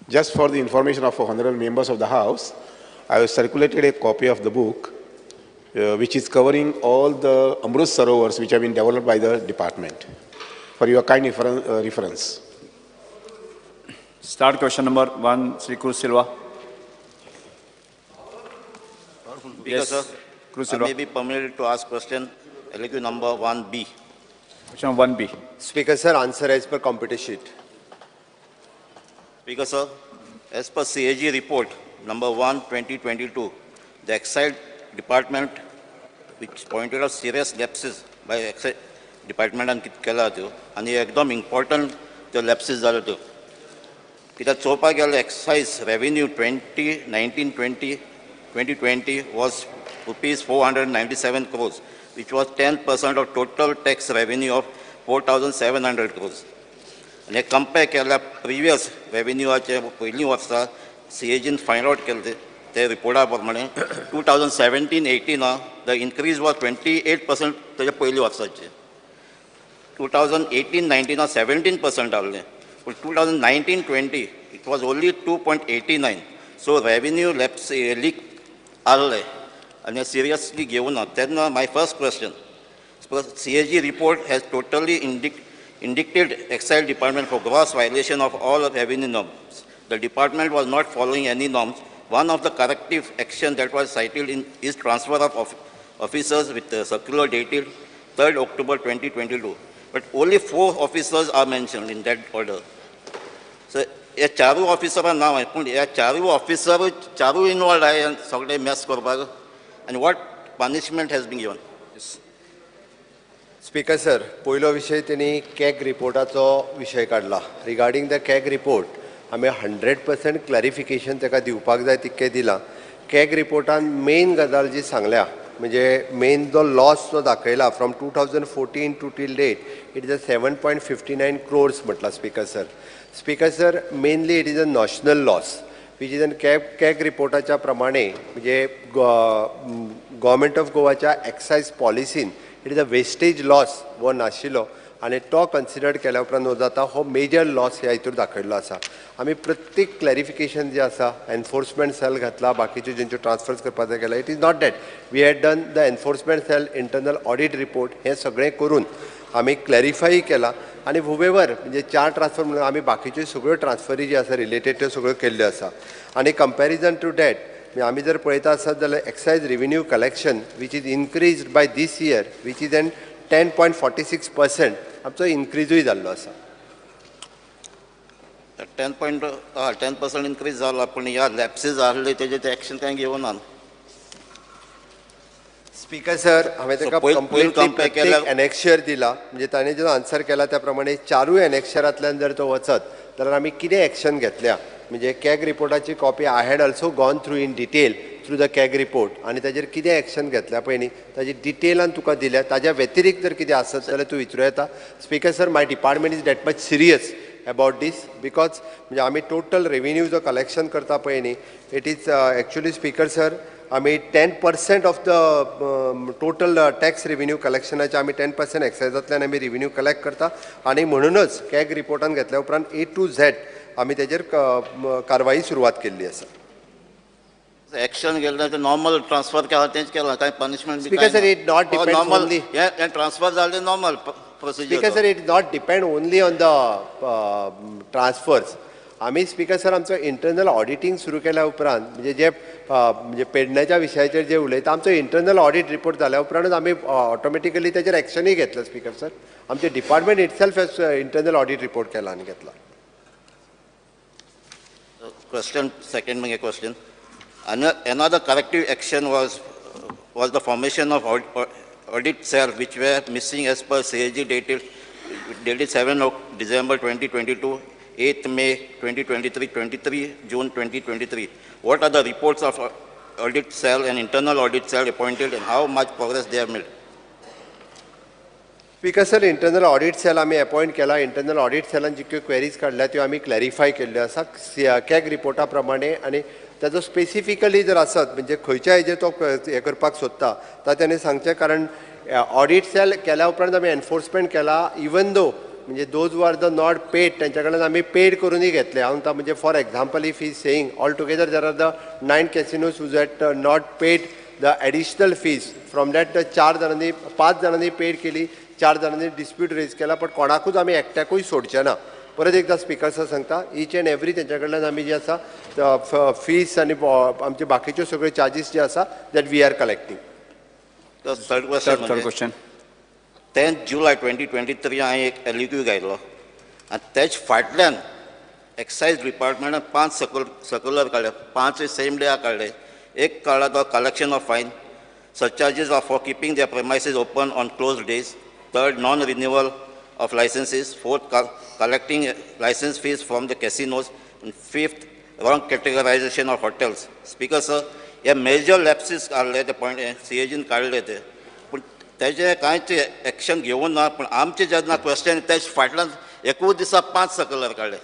Just for the information of honorable members of the House, I have circulated a copy of the book which is covering all the Amrit Sarovars which have been developed by the department. For your kind reference. Start question number 1, Sri Cruz Silva. Yes, sir. Cruz I Silva. may be permitted to ask question LQ number 1B. Question 1B. Speaker sir, answer as per computer sheet. Speaker sir, as per CAG report number 1, 2022, the Excise Department, which pointed out serious lapses by Excise Department and कितें केला त्यो आनी एकदम important त्यो लॅप्सीस जाल्यो त्यो कित्याक चोवपाक गेल्यार excise revenue 2019-20 2020 was rupees 497 crores, which was 10% of total tax revenue of 4,700 crores. आनी कंपेर केल्यार प्रिवियस रेवेन्यूआचे पयलीं वर्सा सीएजीन फायंड आवट केल्ले ते रिपोर्टा प्रमाणे 2017-18 the increase was 28% तेज्या पयलीं वर्साचे. 2018-19 17% आहलें, पूण 2019-20 it was only 2.89. So revenue lapse leak आहलें आनी सिरियसली घेवना. तेन्ना my first question, CAG report has totally indicted Excise Department for gross violation of all revenue norms. The department was not following any norms. One of the corrective action that was cited in is transfer of officers with the circular dated 3rd October 2022. But only 4 officers are mentioned in that order. So, हे चारूय ऑफिसरां नांव आहे, पूण ह्या चारूय officer चारूय involved आहे सगळे मॅस करपाक. आनी what punishment has been given? Speaker sir, पयलो विशय तेणी कॅग रिपोर्टाचो विशय काडला. रिगार्डींग the CAG report आमी 100% क्लॅरिफिकेशन ताका दिवपाक जाय तितकें दिलां. कॅग रिपोर्टान मेन गजाल जी सांगल्या म्हणजे मेन जो लॉस जो दाखयला from 2014 to till date it is a 7.59 crores म्हटला speaker sir. Speaker sir, mainly it is a national loss which is an CAG रिपोर्टाच्या प्रमाणे म्हणजे गव्हर्मेंट ऑफ गोवाच्या एक्सायज पॉलिसीन it is a wastage loss हो नाशिल्लो आनी तो कन्सिडर केल्या उपरांत हो जाता हो मेजर लॉस ह्या हितूर दाखयल्लो आसा. आमी प्रत्येक क्लॅरिफिकेशन जें आसा एनफोर्समेंट सेल घातला, बाकीच्यो जेंच्यो ट्रान्सफर्स करपाचें केलां. It is not that we had done the enforcement cell, internal audit report हें सगळें करून आमी क्लॅरिफाय केलां आनी हुवेवर म्हणजे 4 ट्रान्सफर म्हणून आमी बाकीच्यो सगळ्यो ट्रान्सफरी ज्यो आसा रिलेटेड त्यो सगळ्यो केल्ल्यो आसा. आनी कंपॅरिजन टू that आमी जर पळयता आसत जाल्यार excise revenue collection which is increase by this year which is an 10.46% आमचो इन्क्रिजूय जाल्लो आसा. 10% इन्क्रीज जाला, पूण ह्या लॅप्सीस आहले तेजे ते एक्शन कांय घेवना. स्पीकर सर, हांवें ताका कंप्लिटली प्रत्येक एनेक्शर दिला म्हणजे ताणें जो आन्सर केला त्या प्रमाणे चारूय एनेक्शरांतल्यान जर तो वचत जाल्यार आमी कितें एक्शन घेतल्या म्हणजे CAG रिपोर्टाची copy I had also gone through in detail through the CAG report आनी ताजेर कितें एक्शन घेतल्या पळय न्ही ताजी डिटेलान तुका दिल्या. ताज्या व्यतिरिक्त जर कितें आसत जाल्यार तूं विचारूं येता. Speaker sir, my department is that much serious about this because म्हणजे आमी टोटल रेवेन्यू जो कलेक्शन करता पळय न्ही it is actually speaker sir आमी 10% of the total tax revenue कलेक्शनाचे आमी 10% एक्सायजांतल्यान आमी रेवेन्यू कलेक्ट करता आनी म्हणूनच कॅग रिपोर्टान घेतल्या उपरांत ए टू झॅड आमी तेजेर कारवाई सुरवात केल्ली आसा. एक्शन केल्लें ते नॉर्मल ट्रान्सफर केला तेंच केलां, कांय punishment speaker sir, it not depend only हें ट्रान्सफर जालें normal procedure. Speaker sir, it not depend only on the transfers. आमी स्पीकर सर आमचो इंटरनल ऑडिटींग सुरू केल्या उपरांत म्हणजे जे म्हणजे पेडण्याच्या विशयाचेर जे उलयता आमचो इंटरनल ऑडिट रिपोर्ट जाल्या उपरांतच आमी ऑटोमॅटिकली तेजेर एक्शनूय घेतलें. स्पीकर सर, आमचें department itself has internal audit report केला आनी घेतला. Question second मागीर question. Another corrective action was the formation of audit cell which were missing as per CAG dated 7 December 2022, 8 May 2023, 23 June 2023. What are the reports of audit cell and internal audit cell appointed and how much progress they have made? Speaker sir, internal audit cell आमी appoint केला. Internal audit सेलान जितक्यो queries काडल्या त्यो आमी clarify केल्ल्यो आसा CAG रिपोर्टा प्रमाणे आनी ताजो स्पेसिफिकली जर आसत म्हणजे खंयच्या हेजेर तो हें करपाक सोदता तर तेणें सांगचें, कारण ऑडिट सेल केल्या उपरांत आमी एनफोर्समेंट केला. Even though म्हणजे those who are the not paid तेंच्या कडल्यान आमी पेड करूनय घेतले. हांव म्हणटा म्हणजे for example if he saying all together there are the 9 casinos who had not paid the additional fees from that 4 जाणांनी 5 जाणांनी पेड केली, 4 जाणांनी डिस्प्यूट रेज केला, पण कोणाकूच आमी एकट्याकूय सोडचे ना. परत एकदा स्पिकर सर सांगता इच एंड एवरी तेंच्या कडल्यान आमी जे आसा फीस आनी आमचे बाकीच्यो सगळे चार्जीस जे आसा that we are collecting. Third question. 10 July 2023 हांवें एक LEQ घायलो आनी तेच फाटल्यान एक्सायज डिपार्टमेंटान 5 सर्कुलर काडले, 5 सेम डे काडले. एक काडला तो collection of fine, surcharges are for keeping their premises open on close days, third non renewal of licenses, fourth collecting license fees from the casinos, and fifth wrong categorization of hotels. Speaker sir, हे major लॅप्सीस काडले ते point CAGन काडले ते, पूण तेजे कांयच action घेवूं ना. पूण आमचे जेन्ना क्वेश्चन तेच फाटल्यान एकूच दिसा 5 सर्कुलर काडले.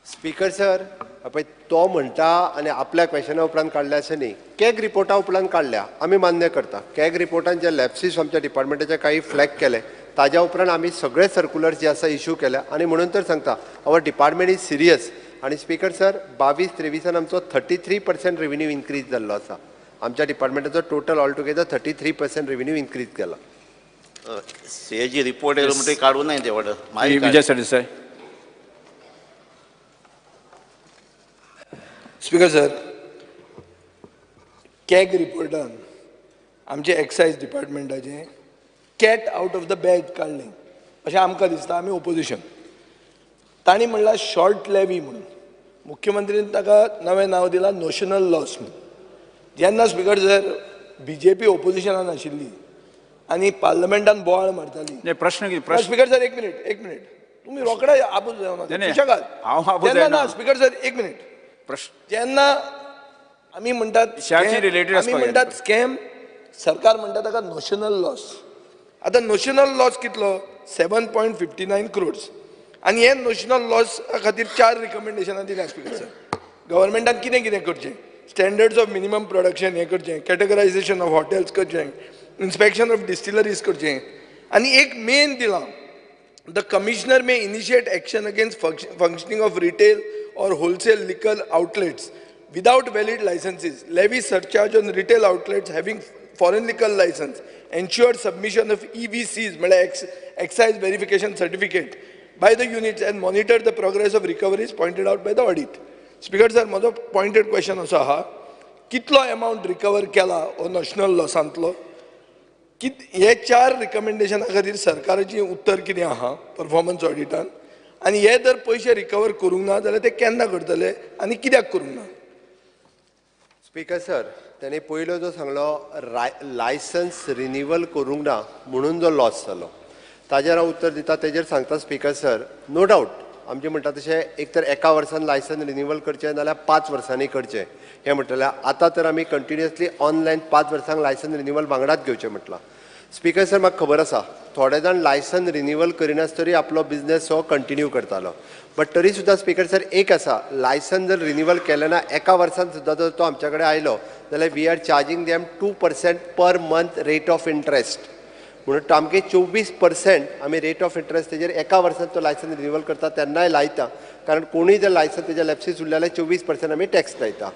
स्पीकर सर पळय तो म्हणटा आनी आपल्या क्वेश्चना उपरांत काडल्या अशें न्ही, कॅग रिपोर्टा उपरांत काडल्या आमी मान्य करता. कॅग रिपोर्टान जे लॅप्सीस आमच्या डिपार्टमेंटाचे काही फ्लॅग केले ताज्या उपरांत आमी सगळे सर्कुलर जे आसा इशू केल्या आनी म्हणून तर सांगता our department is serious. आनी स्पीकर सर 22-23 आमचो 33% रेवेन्यू इन्क्रीज जाल्लो आसा. आमच्या डिपार्टमेंटाचो total all together 33% revenue increase केला. CAG report येयलो म्हणटकीर काडूं नाय ते order. Vijay Sardesai. Speaker sir, CAG रिपोर्टान आमचे excise डिपार्टमेंटाचें cat out of the bag काडलें अशें आमकां दिसता. आमी ओपोजिशन. तांणी म्हणलां शॉर्ट लेवी म्हणून, मुख्यमंत्रीन ताका नवें नांव दिलां नोशनल लॉस म्हणून. जेन्ना स्पीकर सर BJP ओपोजिशनान आशिल्ली आनी पार्लमेंटान बोवाळ मारताली. प्रश्न स्पीकर सर एक मिनिट, एक मिनिट, तुमी रोखडे आबूज जावना. ना स्पीकर सर एक मिनिट. जेन्ना आमी म्हणटात स्कॅम, सरकार म्हणटा ताका नोशनल लॉस. आतां नोशनल लॉस कितलो? 7.59 crores. आनी हे नोशनल लॉस खातीर 4 रिकमेंडेशनां दिल्या स्पीकर सर. गव्हर्मेंटान कितें कितें करचें, स्टँडर्ड्स ऑफ मिनिमम प्रोडक्शन हें करचें, कॅटेगरायझेशन ऑफ हॉटेल्स करचें, इन्स्पेक्शन ऑफ डिस्टिलरीज करचें, आनी एक मेन दिलां, the commissioner may initiate action against functioning of retail or wholesale liquor outlets without valid licenses, levy surcharge on retail outlets having foreign liquor license, ensure submission of EVCs, excise verification certificate by the units and monitor the progress of recoveries pointed out by the audit. Speaker sir, म्हजो pointed question असो आहा, कितलो amount recover केला हो national लॉसांतलो? हे 4 रिकमेंडेशना खातीर सरकाराची उत्तर कितें आहा परफॉर्मन्स ऑडिटान? आनी हे जर पयशे रिकवर करूंक ना जाल्यार ते केन्ना करतले आनी कित्याक करूंक ना? स्पीकर सर, तेणे पयलो जो सांगलो लायसन्स रिनिवल करूंक ना म्हणून जो लॉस जालो ताजेर हांव उत्तर दिता. तेजेर सांगता स्पीकर सर, नो डावट आमचें म्हणटा तशें एक तर एका वर्सान लायसन रिनिवल करचें नाजाल्यार 5 वर्सांनी करचें हें म्हणटलें. आतां तर आमी कंटिन्युअसली ऑनलायन 5 वर्सांक लायसन रिनिवल वांगडाच घेवचें म्हटलां. स्पीकर सर, म्हाका खबर आसा थोडे जाण लायसन रिनिवल करिनासतरी आपलो बिजनेस हो कंटिन्यू करतालो, बट तरी सुद्दां स्पीकर सर एक आसा, लायसन जर रिनिवल केलें ना एका वर्सान सुद्दां जर तो आमच्या कडेन आयलो जाल्यार we are charging them 2% per month rate of interest. म्हणून आमगे 24% आमी रेट ऑफ इंट्रस्ट तेजेर एका वर्सान तो लायसन रिनिवल करता तेन्नाय लायता, कारण कोणूय जर लायसन तेजे लॅप्सीस उरले जाल्यार 24% आमी टॅक्स लायता.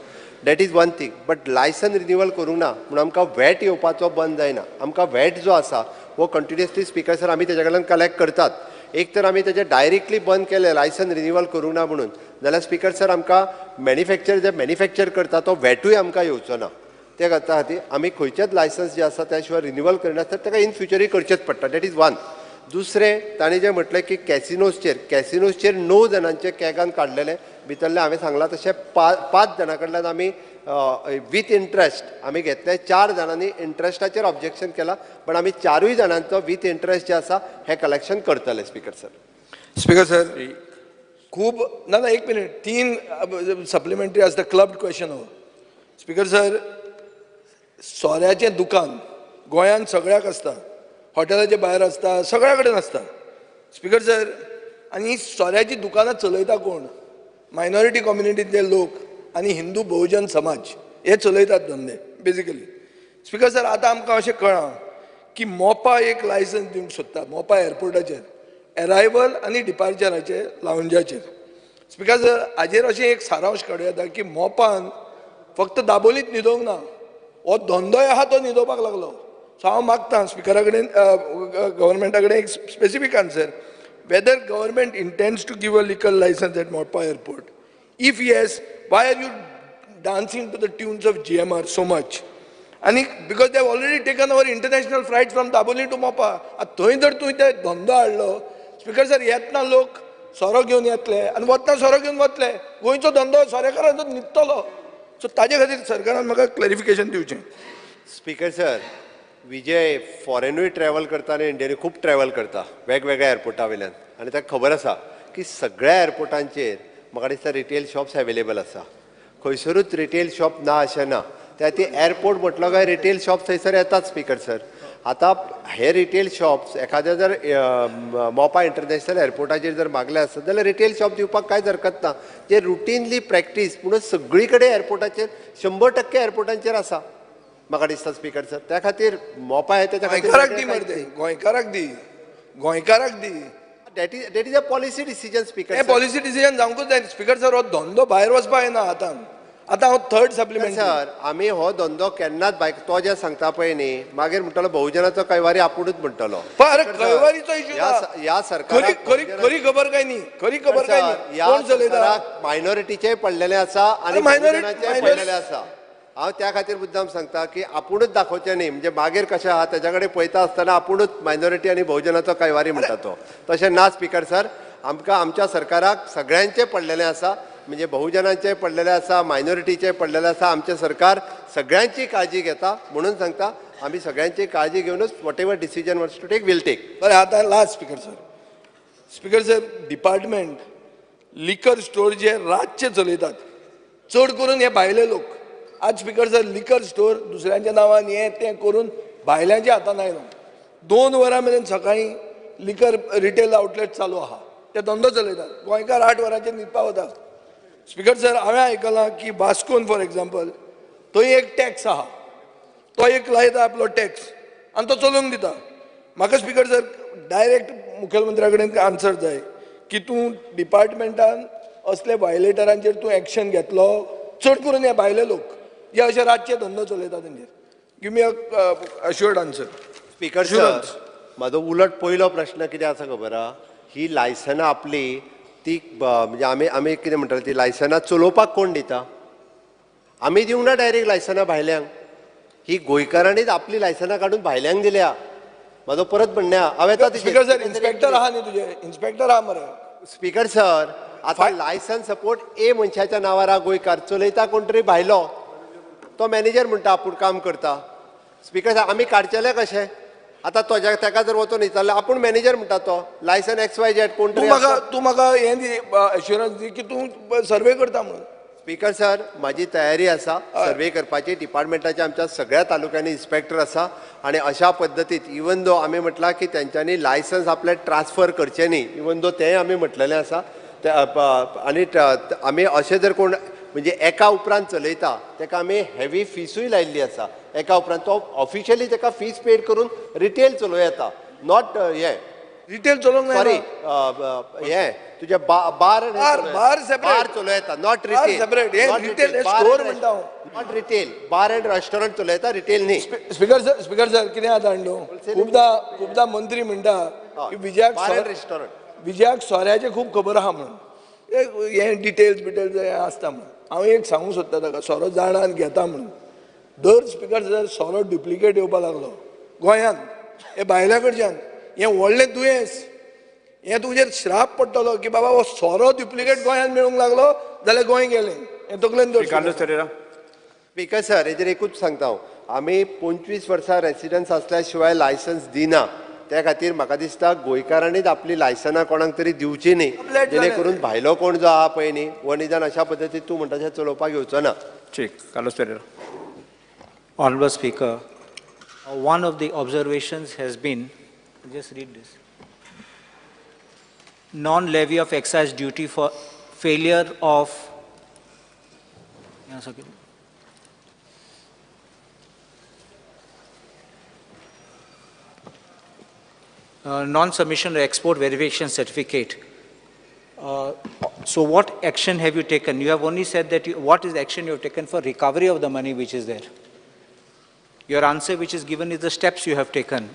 That is one thing. But licence renewal करूंक ना म्हणून आमकां वॅट येवपाचो बंद जायना. आमकां वॅट जो आसा हो कंटिन्युअसली स्पीकर सर आमी तेज्या कडल्यान कलेक्ट करतात. एक तर आमी तेजें डायरेक्टली बंद केलें लायसन रिनिवल करूंक ना म्हणून जाल्यार स्पीकर सर आमकां मॅन्युफॅक्चर जे मॅन्युफॅक्चर करता तो वॅटूय आमकां येवचो ना. ते खातीर आमी खंयचेच लायसन्स जे आसा त्या शिवाय रिनिवल करिनासतना ताका इन फ्युचरूय करचेंच पडटा. That is one. दुसरें ताणें जें म्हटलें की कॅसिनोजचेर, कॅसिनोजचेर 9 जाणांचे कॅगान काडलेले, भितरलें हांवें सांगलां तशें 5 जाणां कडल्यान आमी वीथ इंट्रस्ट आमी घेतले, 4 जाणांनी इंट्रस्टाचेर ऑब्जेक्शन केलां, पण आमी 4 जाणांचो वीथ इंट्रस्ट जे आसा हें कलेक्शन करतले. Speaker sir. स्पीकर सर, खूब ना ना एक मिनिट, 3 सप्लिमेंटरी आसता क्लब्ड क्वेश्चन हो. स्पीकर सर, सोऱ्याचें दुकान गोंयांत सगळ्याक आसता, हॉटेलाचे भायर आसता, सगळ्या कडेन आसता. स्पीकर सर, आनी सोऱ्याची दुकानां चलयता कोण? मायनॉरिटी कम्युनिटींतले लोक आनी हिंदू बहुजन समाज हे चलयतात धंदे बेजिकली. स्पीकर सर, आतां आमकां अशें कळ्ळां की मोपा एक लायसन्स दिवंक सोदता मोपा एअरपोर्टाचेर एरायवल आनी डिपार्चराचेर लावंजाचेर. स्पिकर सर हाजेर अशें एक सारांश काडूं येता की मोपान फक्त दाबोलीत न्हिदोवंक ना, हो धंदोय आहा तो न्हिदोवपाक लागलो. सो हांव मागता स्पिकरा कडेन गव्हर्मेंटा कडेन एक specific answer whether government intends to give a liquor licence at Mopa airport. If yes, why are you dancing to the tunes of GMR so much? आनी because they have already taken our international flight from Dabolim to Mopa. आतां थंय जर तुवें ते धंदो हाडलो speaker sir येतना लोक सोरो घेवन येतले आनी वतना सोरो घेवन वतले, गोंयचो धंदो सोरेकारांचो न्हिदतलो. सो ताजे खातीर सरकारान म्हाका क्लॅरिफिकेशन दिवचें. स्पिकर सर विजय फॉरेनूय ट्रॅवल करता आनी इंडियनूय खूब ट्रॅवल करता वेगवेगळ्या एअरपोर्टा वयल्यान आनी ताका खबर आसा की सगळ्या एअरपोर्टांचेर म्हाका दिसता रिटेल शॉप्स एवेलेबल आसा. खंयसरूच रिटेल शॉप ना अशें ना, त्या खातीर एअरपोर्ट म्हटलो काय रिटेल शॉप्स थंयसर येतात. स्पिकर सर आतां हे रिटेल शॉप्स एखाद्या जर मोपा इंटरनॅशनल एअरपोर्टाचेर जर मागले आसत जाल्यार रिटेल शॉप दिवपाक कांयच हरकत ना. जे रुटीनली प्रॅक्टीस म्हणून सगळी कडेन एअरपोर्टाचेर 100% एअरपोर्टांचेर आसा म्हाका दिसता स्पिकर सर. त्या खातीर मोपा हे तेच्या गोंयकाराक दी मरे, गोंयकाराक दी, गोंयकाराक दी. That is a policy decision speaker. हें पॉलिसी डिसिजन जावंकूच जाय स्पिकर सर. हो धंदो भायर वचपाक येना आतां. आतां हांव थर्ड सप्लिमेंट सर आमी हो धंदो केन्नाच भायर तो जे सांगता पळय न्ही मागीर म्हणटलो बहुजनाचो कैवारी आपुणूच म्हणटलो. अरे कैवारीचो इश्यू ह्या सरकाराक खरी खरी खबर काय न्ही, खरी खबर काय न्ही. ह्या सरकाराक मायनॉरिटीचेय पडलेलें आसा आनी बहुजनाचेय पडलेलें आसा. हांव त्या खातीर मुद्दाम सांगता की आपुणूच दाखोवचें न्ही, म्हणजे मागीर कशें आहा तेच्या कडेन पळयता आसतना आपुणूच मायनॉरिटी आनी बहुजनाचो कैवारी म्हणटा तो. तशें ना स्पिकर सर, आमकां आमच्या सरकाराक सगळ्यांचें पडलेलें आसा, म्हणजे बहुजनांचें पडलेलें आसा, मायनॉरिटीचें पडलेलें आसा. आमचें सरकार सगळ्यांची काळजी घेता म्हणून सांगता आमी सगळ्यांची काळजी घेवनूच whatever decision wants to take will take. बरें आतां last speaker sir. Speaker sir department liquor store जे रातचे चलयतात चड करून हे भायले लोक. आज स्पिकर सर लिकर स्टोर दुसऱ्यांच्या नांवान हें तें करून भायल्यांच्या हातान आयलो. 2 वरां मेरेन सकाळीं लिकर रिटेल आउटलेट चालू आहा, ते धंदो चलयतात. गोंयकार 8 वरांचेर न्हिदपाक वतात. स्पिकर सर हांवें आयकलां की वास्कोन फॉर एग्जाम्पल थंय एक टॅक्स आहा, तो एक लायता आपलो टॅक्स आनी तो चलोवंक दिता. म्हाका स्पिकर सर डायरेक्ट मुखेलमंत्र्या कडेन आन्सर जाय की तूं डिपार्टमेंटान असले वायलेटरांचेर तूं एक्शन घेतलो, चड करून हे भायले लोक जे अशे रातचे धंदो चलयता तेंचेर. Give me a assured answer. Speaker sir म्हाजो उलट पयलो प्रश्न कितें आसा खबर आहा, ही लायसनां आपली ती म्हणजे आमी आमी कितें म्हणटाले ती लायसनां चलोवपाक कोण दिता? आमी दिवंक ना डायरेक्ट लायसनां भायल्यांक, ही गोंयकारांनीच आपली लायसनां काडून भायल्यांक दिल्या. म्हाजो परत म्हणणें आहा हांव येता. स्पिकर सर इन्स्पेक्टर आहा न्ही तुजे, इन्स्पेक्टर आहा मरे. स्पिकर सर आतां लायसन्स सपोर्ट ए मनशाच्या नांवार आहा, गोंयकार चलयता कोण तरी भायलो, तो मॅनेजर म्हणटा आपूण काम करता. स्पिकर सर आमी काडचेले कशें? आतां तोज्या ताका जर वचून विचारलें आपूण मॅनेजर म्हणटा तो लायसन एक्स वाय झेड कोण तरी. तूं म्हाका हें दी एश्युरन्स दी की तूं सर्वे करता म्हणून. स्पिकर सर म्हाजी तयारी आसा सर्वे करपाची. डिपार्टमेंटाच्या आमच्या सगळ्या तालुक्यांनी इन्स्पेक्टर आसा आनी अशा पद्दतीत इवन दो आमी म्हटलां की तेंच्यांनी लायसन्स आपलें ट्रान्सफर करचें न्ही, इवन दो तेंय आमी म्हटलेलें आसा. आनी आमी अशें जर कोण म्हणजे एका उपरांत चलयता ताका आमी हेवी फिसूय लायिल्ली आसा. एका उपरांत तो ऑफिशियली ताका फीस पेड करून रिटेल चलोवं येता, not हें रिटेल चलोवंक सॉरी हें तुजें बार बार चलोवं येता, not retail. Store म्हणटा हांव, not retail. Bar and restaurant चलोवं येता, रिटेल न्ही. स्पिकर सर, स्पिकर सर कितें जाता न्हू, खुबदां खुबदां मंत्री म्हणटा की विजयाक रेस्टॉरंट विजयाक सोऱ्याचें खूब खबर आहा म्हणून हें डिटेल्स बिटेल्स हें आसता म्हणून. हांव एक सांगूंक सोदता ताका सोरो जाणा आनी घेता म्हणून. दर स्पिकर सर सोरो डुप्लिकेट येवपाक लागलो गोंयांत, हे भायल्या कडच्यान. हें व्हडलें दुयेंस, हें तुजेर श्राप पडटलो की बाबा हो सोरो डुप्लिकेट गोंयांत मेळूंक लागलो जाल्यार गोंय गेलें. हें तकलेन दवर. स्पिकर सर हेजेर एकूच सांगता हांव, आमी 25 वर्सां रेसिडन्स आसल्या शिवाय लायसन्स दिना. त्या खातीर म्हाका दिसता गोंयकारांनीच आपली लायसनां कोणाक तरी दिवची न्ही, जेणे करून भायलो कोण जो आहा पळय न्ही हो निदान अशा पद्दतीन तूं म्हणटा तशें चलोवपाक येवचो ना. ठीक, Carlos Pereira. Honorable Speaker, one of the observations has been, just read this, non-levy of excise duty for failure of, non-submission or export verification certificate. So what action have you taken? You have only said that what is the action you have taken for recovery of the money which is there? Your answer which is given is the steps you have taken.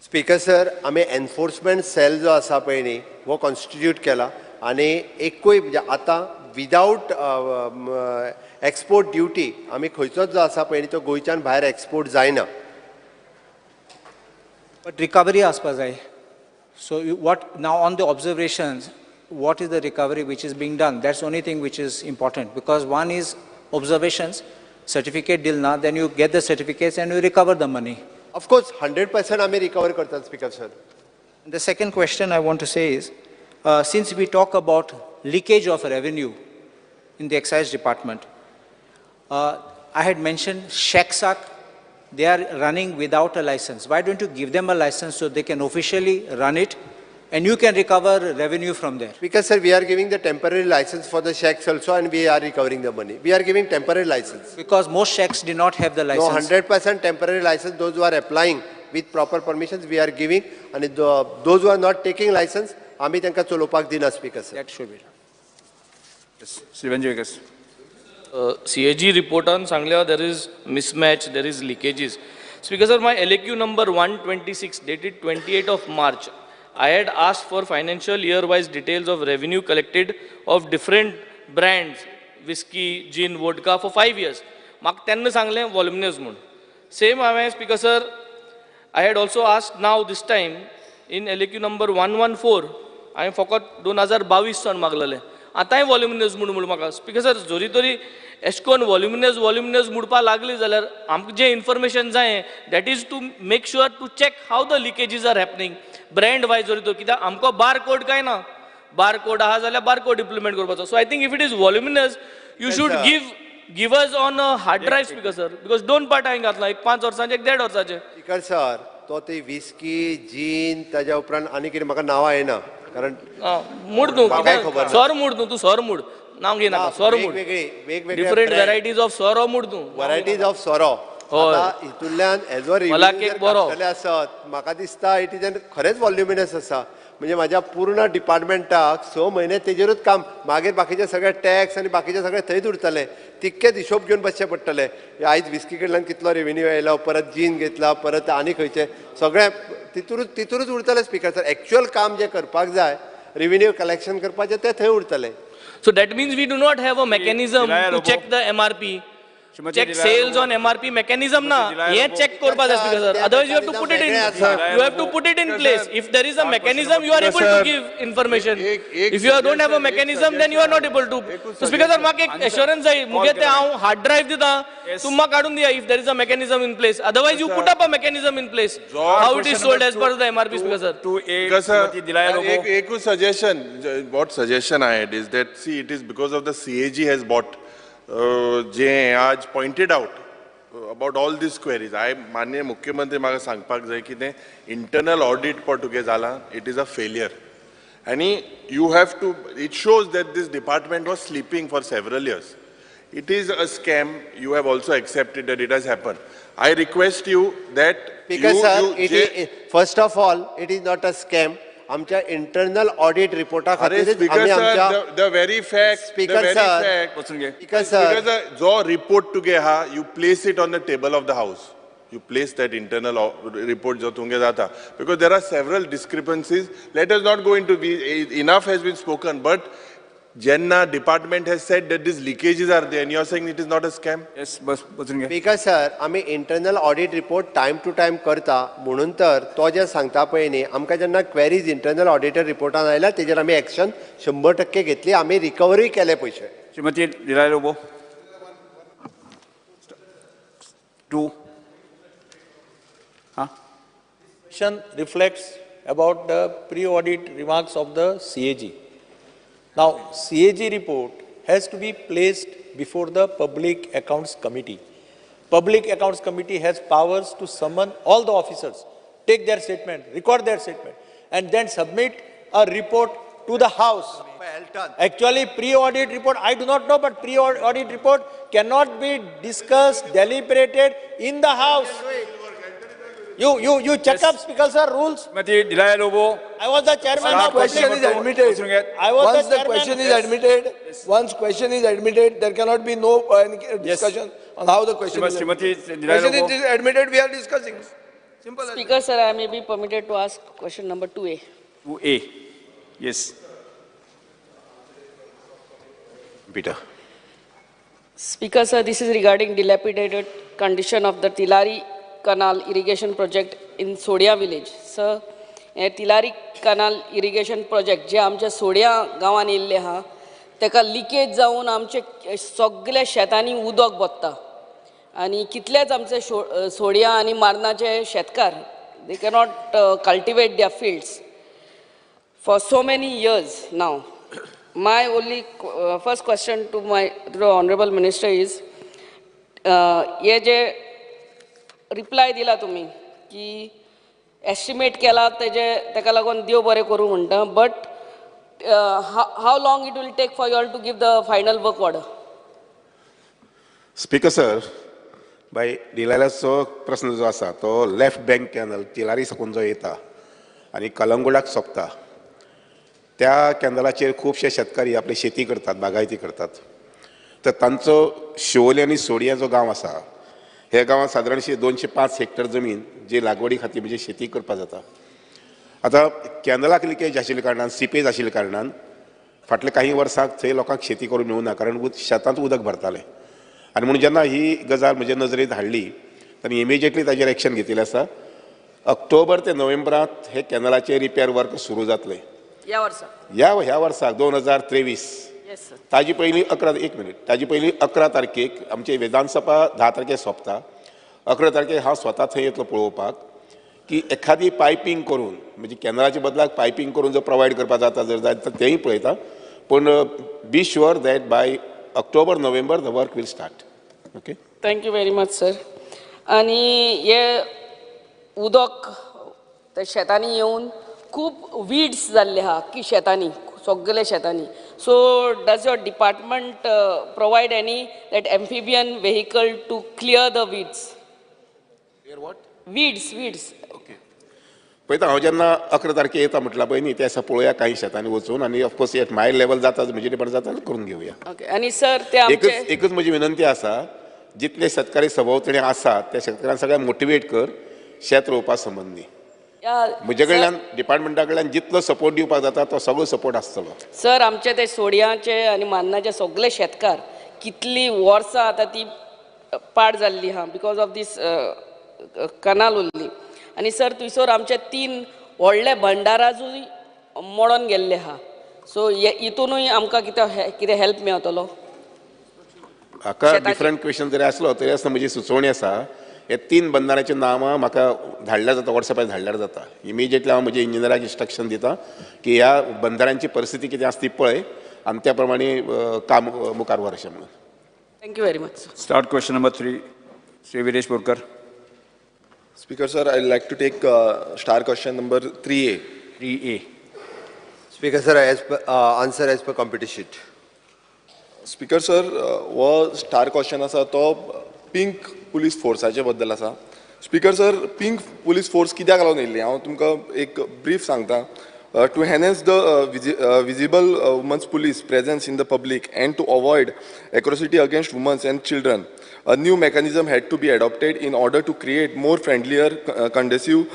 Speaker sir, आमी enforcement sale जो आसा पळय न्ही हो constitute केला आनी एकूय म्हणजे आतां विदावट एक्सपोर्ट ड्युटी आमी खंयचोच जो आसा पळय न्ही तो गोंयच्यान भायर एक्सपोर्ट जायना. But recovery आसपा जाय. So what now on the observations, what is the recovery which is being done? That's the only thing which is important, because one is observations, certificate दिल ना, then you get the certificates and you recover the money. Of course, 100% आमी recover करतात Speaker sir. The second question I want to say is, since we talk about leakage of revenue in the excise department, I had mentioned Shaksak, they are running without a license. Why don't you give them a license so they can officially run it and you can recover revenue from there? Because sir, we are giving the temporary license for the shacks also and we are recovering the money. We are giving temporary license. Because most shacks do not have the license. No, 100% temporary license, those who are applying with proper permissions, we are giving, and those who are not taking license, आमी तांकां चलोवपाक दिना Speaker sir. That should be. Yes, Shri Venzy Viegas. CAG रिपोर्टान सांगल्या there is mismatch, there is leakages. Speaker sir, my LAQ number 126 dated 28 of March, I had asked for financial year wise details of revenue collected of different brands, whiskey, gin, vodka for 5 years. म्हाका तेन्ना सांगलें वॉल्युमिनस म्हूण. Same हांवें speaker sir, I had also asked now this time in LAQ number 114, हांवें फकत 2022 सान मागलेलें, आतांय वॉल्युमिनस म्हूण म्हूण म्हाका. स्पीकर सर, जरी तरी एशें करून वॉल्युमिनस वॉल्युमिनस म्हणपा लागली जाल्यार आमकां जें इन्फॉर्मेशन जाय that is to make sure to check how the leakages are happening brand wise. जरी तर कित्याक आमकां बार कोड काय ना, बार कोड आहा जाल्यार बार कोड इम्प्लिमेंट करपाचो. So I think if it is voluminous you should give us on a hard drive speaker sir, because दोन पार्ट हांवें घातला, एक 5 वर्सांचे एक 1.5 वर्सांचे. स्पीकर सर, तो ती विस्की जीन ताज्या उपरांत आनी कितें म्हाका नांवां येना, कारण मूड न्हू सर, मूड न्हू तूं, सर मूड नांव घेयनाका, sir mood different varieties of sorrow mood तूं, वरायटीज ऑफ सोरो. हितूंतल्यान एजो रिव्यू आसत म्हाका दिसता it is खरेंच वॉल्युमिनस आसा. म्हणजे म्हाज्या पूर्ण डिपार्टमेंटाक 6 म्हयने तेजेरूच काम, मागीर बाकीचे सगळे टॅक्स आनी बाकीचे सगळे थंयच उरतले, तितकेच हिशोब घेवन बसचे पडटले. आयज विस्की कडल्यान कितलो रेवेन्यू आयलो, परत जीन घेतला, परत आनी खंयचे सगळें तितूरूच उरतलें स्पीकर सर. एक्चुअल काम जें करपाक जाय रेवेन्यू कलेक्शन करपाचें तें थंय उरतलें. So that means we do not have a mechanism to check the MRP, check sales on MRP mechanism ना, हे चेक करपा जाय speaker sir. Otherwise you have to put it in, you have to put it in place. If there is a mechanism you are able to give information. If you don't have a mechanism then you are not able to. So speaker sir, म्हाका एक एश्योरन्स जाय, मुगे ते हांव hard drive दिता, तुमकां काडून दिया if there is a mechanism in place. Otherwise you put up a mechanism in place how it is sold as per the MRP. Speaker sir, एकूच suggestion, what suggestion I had is that see it is because of the CAG has bought जे आज pointed out about all these queries. I माननीय मुख्यमंत्री म्हाका सांगपाक जाय की तें internal audit पण तुगे जाला, it is a failure आनी you have to, it shows that this department was sleeping for several years. It is a scam, you have also accepted that it has happen. I request you that Speaker sir, first of all it is not a scam. आमच्या internal audit रिपोर्टा खातीर speaker sir, the very fact, speaker sir, speaker sir, जो report तुगे आहा you place it on the table of the house, you place that internal report जो तुमगे जाता, because there are several discrepancies. Let us not go into, enough has been spoken, but जेन्ना department has said that these leakages are there and you are saying it is not a scam. Yes, बस वचून घे. Speaker sir, आमी internal audit report time to time करता, म्हणून तर तो जे सांगता पळय न्ही, आमकां जेन्ना क्वेरीज इंटरनल ऑडिटर रिपोर्टान आयल्या तेजेर आमी एक्शन 100% घेतली, आमी रिकवरी केले पयशे. श्रीमती दिलाय लोबो. 2. हां, Question reflects about the pre-audit remarks of the CAG. Now, CAG report has to be placed before the Public Accounts Committee. Public Accounts Committee has powers to summon all the officers, take their statement, record their statement, and then submit a report to the House. Actually, pre-audit report, I do not know, but pre-audit report cannot be discussed, deliberated in the House. You check up, Speaker sir, rules. Shrimati Delilah Lobo. I was the chairman of question is admitted. I was once the chairman. The question is admitted, once question is admitted, there cannot be no discussion on how the question is admitted. Question is admitted, we are discussing. Simple. Speaker sir, I may be permitted to ask question number 2A. 2A. Yes. Peter. Speaker sir, this is regarding dilapidated condition of the Tilari Canal irrigation project in Sodia village. Sir, Tilari Canal irrigation project जे आमच्या सोडिया गांवान येयल्ले आहा तेका leakage जावन आमचे सगल्या शेतांनी उदक बोत्ता आनी कितलेच आमचे सोडिया आनी मारनाचे शेतकार they cannot cultivate their fields for so many years now. My only first question to the honourable minister is हे जे रिप्लाय दिला तुमी की एस्टिमेट केला तेजे तेका लागून देव बरें करूं म्हणटा, but how long it will take for you all to give the final work order? Speaker sir, बाय डिलायलाचो प्रस्न जो आसा तो लेफ्ट बँक कॅनल तिलारी साकून जो येता आनी कलंगुडाक सोंपता त्या कॅनलाचेर खुबशे शेतकारी आपली शेती करतात, बागायती करतात. तर तांचो शिवोली आनी सोडिया जो गांव आसा ह्या गांवांत सादारणशी 205 हेक्टर जमीन जी लागवडी खातीर म्हणजे शेती करपाक जाता. आतां कॅनलाक लिकेज आशिल्ल्या कारणान, सिपेज आशिल्ल्या कारणान फाटल्या काही वर्सांक थंय लोकांक शेती करूंक मेळूना, कारण शेतांत उदक भरतालें. आनी म्हणून जेन्ना ही गजाल म्हज्या नजरेंत हाडली तेन्ना इमिजिएटली ताजेर एक्शन घेतिल्लें आसा. ऑक्टोबर ते नोव्हेंबरांत हे कॅनलाचे रिपेर वर्क सुरू जातलें ह्या वर्साक 2023. ताजी पयलीं 11 तारखेक आमची विधानसभा 10 तारखेक सोंपता. 11 तारखेक हांव स्वता थंय येतलो पळोवपाक की एखादी पायपींग करून म्हणजे कॅनलाच्या बदलाक पायपींग करून जर प्रोवायड करपाक जाता जर जायत तर तेंय पळयता. पूण be sure that by October November the work will start. Okay, thank you very much sir. आनी हे उदक ते शेतांनी येवन खूब वीड्स जाल्ले आहा की शेतांनी, सगळे शेतांनी. So does your department provide any that amphibian vehicle to clear the weeds? Clear what? Weeds, weeds. Okay, पळयता हांव जेन्ना 11 तारखेक येता म्हटलां पळय न्ही, त्या दिसा पळोवया काही शेतांनी वचून आनी of course at my level जाता म्हजे डिपार्टमेंट जाता करून घेवया. ओके. आनी सर ते आमचे एकच म्हजी विनंती आसा, जितले शेतकारी सभोवतणी आसात त्या शेतकारांक सगळ्यांक मोटिवेट कर शेत रोवपा संबंदी. म्हजे कडल्यान डिपार्टमेंटा कडल्यान जितलो सपोर्ट दिवपाक जाता तो सगळो सपोर्ट आसतलो. सर आमचे ते सोडयाचे आनी मान्नाचे सगळे शेतकार कितली वर्सां आतां ती पाड जाल्ली आहा because of these canal उरली. आनी सर थंयसर आमचे 3 व्हडले भंडाराजूय मोडोन गेल्ले आहा. सो हितूनूय आमकां कितें हेल्प मेळटलो? हाका डिफरंट क्वेश्चन जरी आसलो तरी आसतना म्हजी सुचोवणी आसा, हे 3 बंदाराची नांवां म्हाका धाडल्यार जाता, वॉट्सॅपार धाडल्यार जाता. इमिजिएटली हांव म्हज्या इंजिनियराक इन्स्ट्रक्शन दिता की ह्या बंदारांची परिस्थिती कितें आसा ती पळय आनी त्या प्रमाणे काम मुखार व्हर अशें म्हणून. Thank you very much. Start question number 3, Shri Viresh Borkar. Speaker sir, I like to take star question number 3A. 3A. Speaker sir, as per answer as per computer sheet. Speaker sir, हो star question आसा तो pink police फोर्साचे बद्दल आसा. Speaker sir, pink police force कित्याक लागून येयल्ली हांव तुमकां एक ब्रीफ सांगता. To enhance the visible women's police presence in the public and to avoid atrocity against womens and children, a new mechanism had to be adopted in order to create more friendlier, conducive,